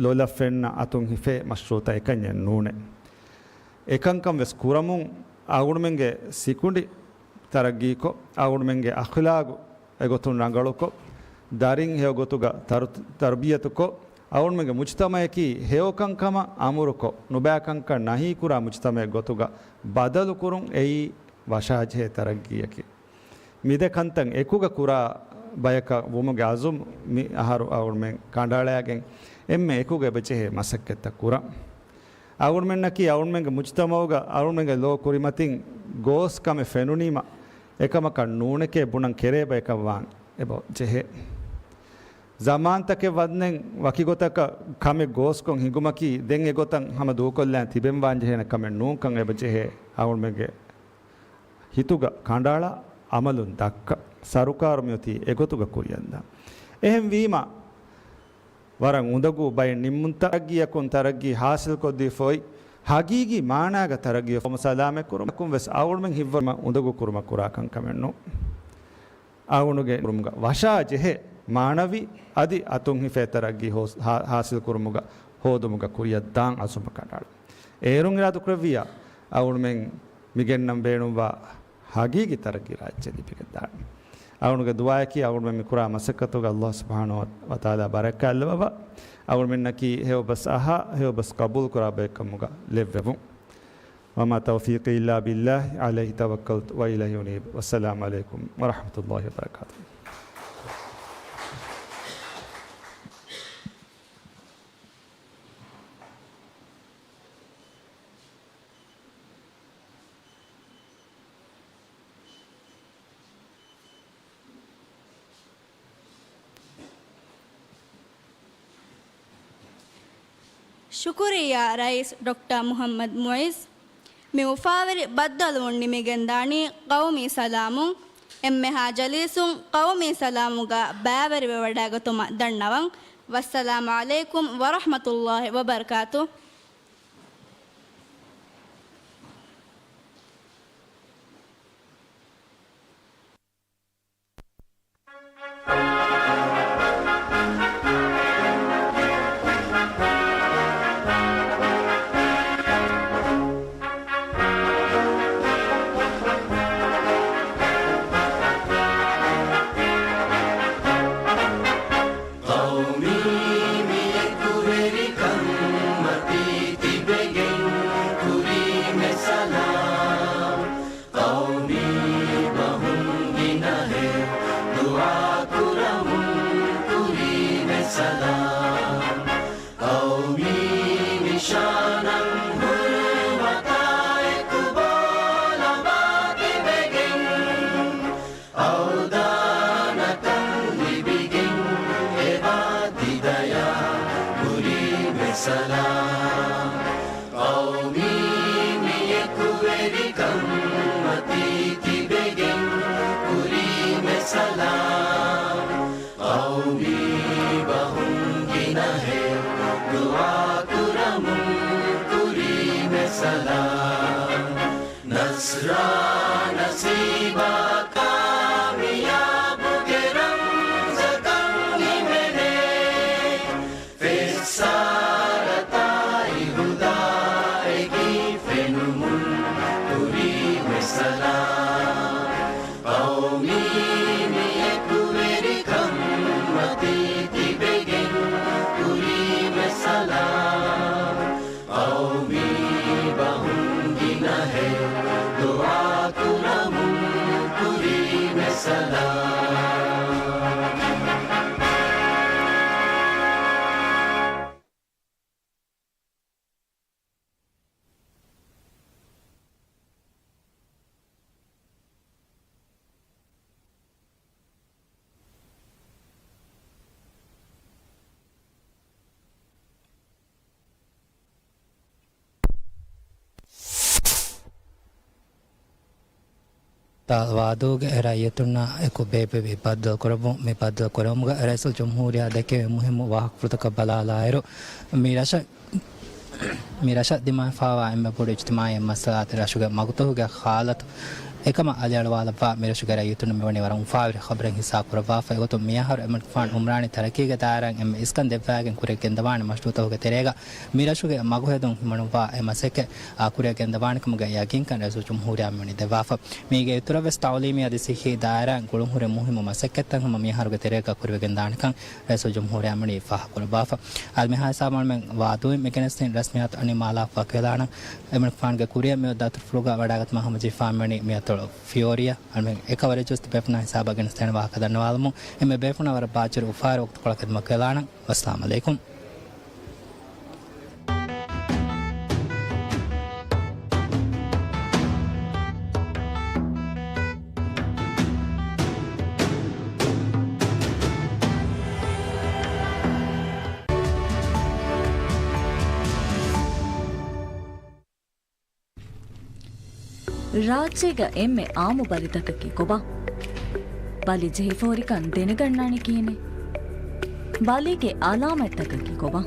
ލޮލަށް ފެންނަ އަތުން ހިފޭ މަޝްރޫއުތައް އެކަންޏެއް ނޫނޭ. އެކަންކަން ވެސް ކުރަމުން އަޅުގަނޑުމެންގެ ސިކުނޑި ތަރައްގީކޮށް، އަޅުގަނޑުމެންގެ އަޚްލާގު އެގޮތުން ރަނގަޅުކޮށް، ދަރިން ހެޔޮ ގޮތުގަ ތަރު-، ތަރުބިޔަތުކޮށް، އަޅުގަނޑުމެންގެ މުޖްތަމައަކީ ހެޔޮކަންކަމަށް އަމުރުކޮށް، ނުބައިކަންކަން ނަހީކުރާ މުޖްތަމައެއްގޮތުގަ ބަދަލުކުރުން އެއީ ވަށާޖެހޭ ތަރައްގީއަކީ. މިދެ ކަންތައް އެކުގަ ކުރާ ބަޔަކަށް ވުމުގެ އަޒުމް މި އަހަރު އަޅުގަނޑުމެން ކަނޑައަޅައިގެން އެންމެ އެކުގަ އެބަޖެހޭ މަސައްކަތްތައް ކުރަން. އަޅުގަނޑުމެންނަކީ އަޅުގަނޑުމެންގެ މުޖްތަމައުގަ އަޅުގަނޑުމެންގެ ލޯ ކުރިމަތިން ގޯސް ކަމެއް ފެނުނީމަ، އެކަމަކަށް ނޫނެކޭ ބުނަން ކެރޭ ބަޔަކަށް ވާން އެބަ ޖެހޭ. ޒަމާންތަކެއް ވަންދެން ވަކިގޮތަކަށް ކަމެއް ގޯސްކޮށް ހިނގުމަކީ ދެން އެގޮތަށް ހަމަ ދޫކޮށްލާން ތިބެން ވާން ޖެހޭނެ ކަމެއް ނޫންކަން އެބަ ޖެހޭ. އަޅުގަނޑުމެންގެ ހިތުގަ ކަނޑައަޅާ އަމަލުން ދައްކަ ސަރުކާރު މިއޮތީ އެގޮތުގަ ކުރިއަށްދާން. އެހެންވީމަ، ވަރަށް އުނދަގޫ ބައެއް ނިންމުންތައް ތަރައްގީއަކުން ތަރައްގީ ހާސިލްކޮށްދީފައި، ހަގީގީ މާނާގަ ތަރައްގީ ފޯމަ ސަލާމަތްކުރުމަކުން ވެސް އަޅުގަނޑުމެން ހިތްވަރުމަ އުނދަގޫ ކުރުމަށް ކުރާ ކަންކަމެއް ނޫން. އަޅުގަނޑުގެ ކުރުމުގަ ވަށާ ޖެހޭ މާނަވީ އަދި އަތުން ހިފޭ ތަރައްގީ ހޯ-، ހާ-، ހާސިލް ކުރުމުގަ ހޯދުމުގަ ކުރިއަށް ދާން އަޒުމަ ކަނޑައަޅަން. އޭރުން އިރާދަ ކުރެއްވިއްޔާ އަޅުގަނޑުމެން މިގެންނަން ބޭނުންވާ ހަގީގީ ތަރައްގީ ރާއްޖެ ލިބިގެން ދާން. އަޅުގަނޑުގެ ދުޢާއަކީ އަޅުގަނޑުމެން މި ކުރާ މަސައްކަތުގަ ﷲ ސުބްޙާނަހޫ ވަތަޢާލާ ބަރަކާތް ލައްވަވާ، އަޅުގަނޑުމެންނަކީ ހެޔޮބަސް އަހާ، ހެޔޮބަސް ޤަބޫލު ކުރާ ބައެއްކަމުގަ ލެއްވެވުން. وما توفيقي إلا بالله عليه توكلت وإليه أنيب. والسلام عليكم ورحمة الله وبركاته. ޝުކުރިއްޔާ ރައީސް ޑޮކްޓަރ މުޙައްމަދު މުޢިއްޒު. މި އުފާވެރި ބައްދަލުވުން ނިމިގެންދާނީ ޤައުމީ ސަލާމުން. އެންމެހާ ޖަލީސުން ޤައުމީ ސަލާމުގަ ބައިވެރިވެވަޑައިގަތުމަށް ދަންނަވަން. ވައްސަލާމު ޢަލައިކުމް ވަރަޙްމަތުﷲި ވަބަރަކާތުހު. ޤައުމީ މި އެކުވެރިކަން މަތީ ތިބެގެން ކުރީމެ ސަލާމް. ޤައުމީ ބަހުން ގިނަހެއް ދުޢާ ކުރަމުން ކުރީމެ ސަލާމް. ޤައުމީ ނިޝާނަށް ހުރިމަތާ އެކު ބޯލަމާ ތިބެގެން އަވްދާނަކަން ލިބިގެން އެބާ ތިދަޔާ ކުރީމެ ސަލާމް. ޤައުމީ މި އެކުވެރިކަން މަތީ ތިބެގެން ކުރީމެ ސަލާމް. ޤައުމީ ބަހުން ގިނަހެއް ދުޢާ ކުރަމުން ކުރީމެ ސަލާމް. ނަޞްރާ ނަސީބާ ކާމިޔާބުގެ ރަމްޒަކަށް ހިމެނޭ. ފެއްސާރަތާއި ހުދާއެކީ ފެނުމުން ކުރީމެ ސަލާމް. ޤައުމީ މި އެކުވެރިކަން މަތީ ތިބެގެން ކުރީމެ ސަލާމް. ޤައުމީ ބަހުން ގިނަހެއް ދުޢާ ކުރަމުން ކުރީމެ ސަލާމް. ތާ ވާދޫގެ ރައްޔިތުންނާ އެކު ބޭއްވެވި ބައްދަލުކުރައްވުން. މި ބައްދަލުކުރެއްވުމުގަ ރައީސުލްޖުމްހޫރިއްޔާ ދެކެވި މުހިއްމު ވާހަކަފުޅުތަކަށް ބަލާލާއިރު، މި ރަށަށް، މި ރަށަށް ދިމާވެފައިވާ އެންމެ ބޮޑު އިޖްތިމާޢީ މައްސަލައާ ރަށުގެ މަގުތަކުގެ ހާލަތު އެކަމަށް އަލިއަޅުވާލައްވާ، މި ރަށުގެ ރައްޔިތުންނަށް މިވަނީ ވަރަށް އުފާވެރި ޚަބަރެއް ހިއްސާ ކުރައްވާފަ. އެގޮތުން މިއަހަރު އެމަނިކުފާނު އުމްރާނީ ތަރައްޤީގެ ދާއިރާއިން އެންމެ އިސްކަން ދެއްވައިގެން ކުރިއަށް ގެންދަވާނެ މަޝްރޫޢުތަކުގެ ތެރޭގަ މި ރަށުގެ މަގުހެދުން ހިމަނުއްވާ އެ މަސައްކަތް އާ ކުރިއަށް ގެންދަވާނެކަމުގެ ޔަގީންކަން ރައީސުލްޖުމްހޫރިއްޔާ މިވަނީ ދެއްވާފަ. މީގެ އިތުރަށް ވެސް ތަޢުލީމީ އަދި ޞިއްޙީ ދާއިރާއިން ގުޅުންހުރި މުހިއްމު މަސައްކަތްތައް ހަމަ މިއަހަރުގެ ތެރޭގަ ކުރިވެގެންދާނެކަން ރައީސުލްޖުމްހޫރިއްޔާ މިވަނީ ފާހަގަކުރައްވާފަ. އަދި މިހާ ހިސާބުން އަޅުމެން ވާދޫއިން މިގެނެސްދިން ރަސްމިއްޔާތު އަންނަން މާލާ ފަކިވެލާނަން. އެމަނިކުފާނުގެ ކުރިއަށް މިއޮތް ދަތުރުފުޅުގަ ވަޑައިގަތުމަށް ހަމަޖެހިފާ މިވަނީ މިއަތޮޅު ފިޔޯރިއާ. އަޅުމެން އެކަވަރެއް ޖެހި ބޭފުޅުންނާ ހިސާބަށް ގެނެސްދޭނެ ވާހަކަ ދަންނަވާލަމުން. އެންމެ ބޭފުޅުންނަށް ވަރަށް ބާއްޖަވެރި އުފާވެރި ވަގުތުކޮޅަކަށް ޚިދުމަތް ކުރެވިލާނަން. ވައްސަލާމް ޢަލައިކުމް. ރާއްޖޭގަ އެންމެ އާއްމު ބަލިތަކަކީ ކޮބާ؟ ބަލި ޖެހިފަ ހުރިކަން ދެނެގަންނާނީ ކިހިނެއް؟ ބަލީގެ އަލާމަތްތަކަކީ ކޮބާ؟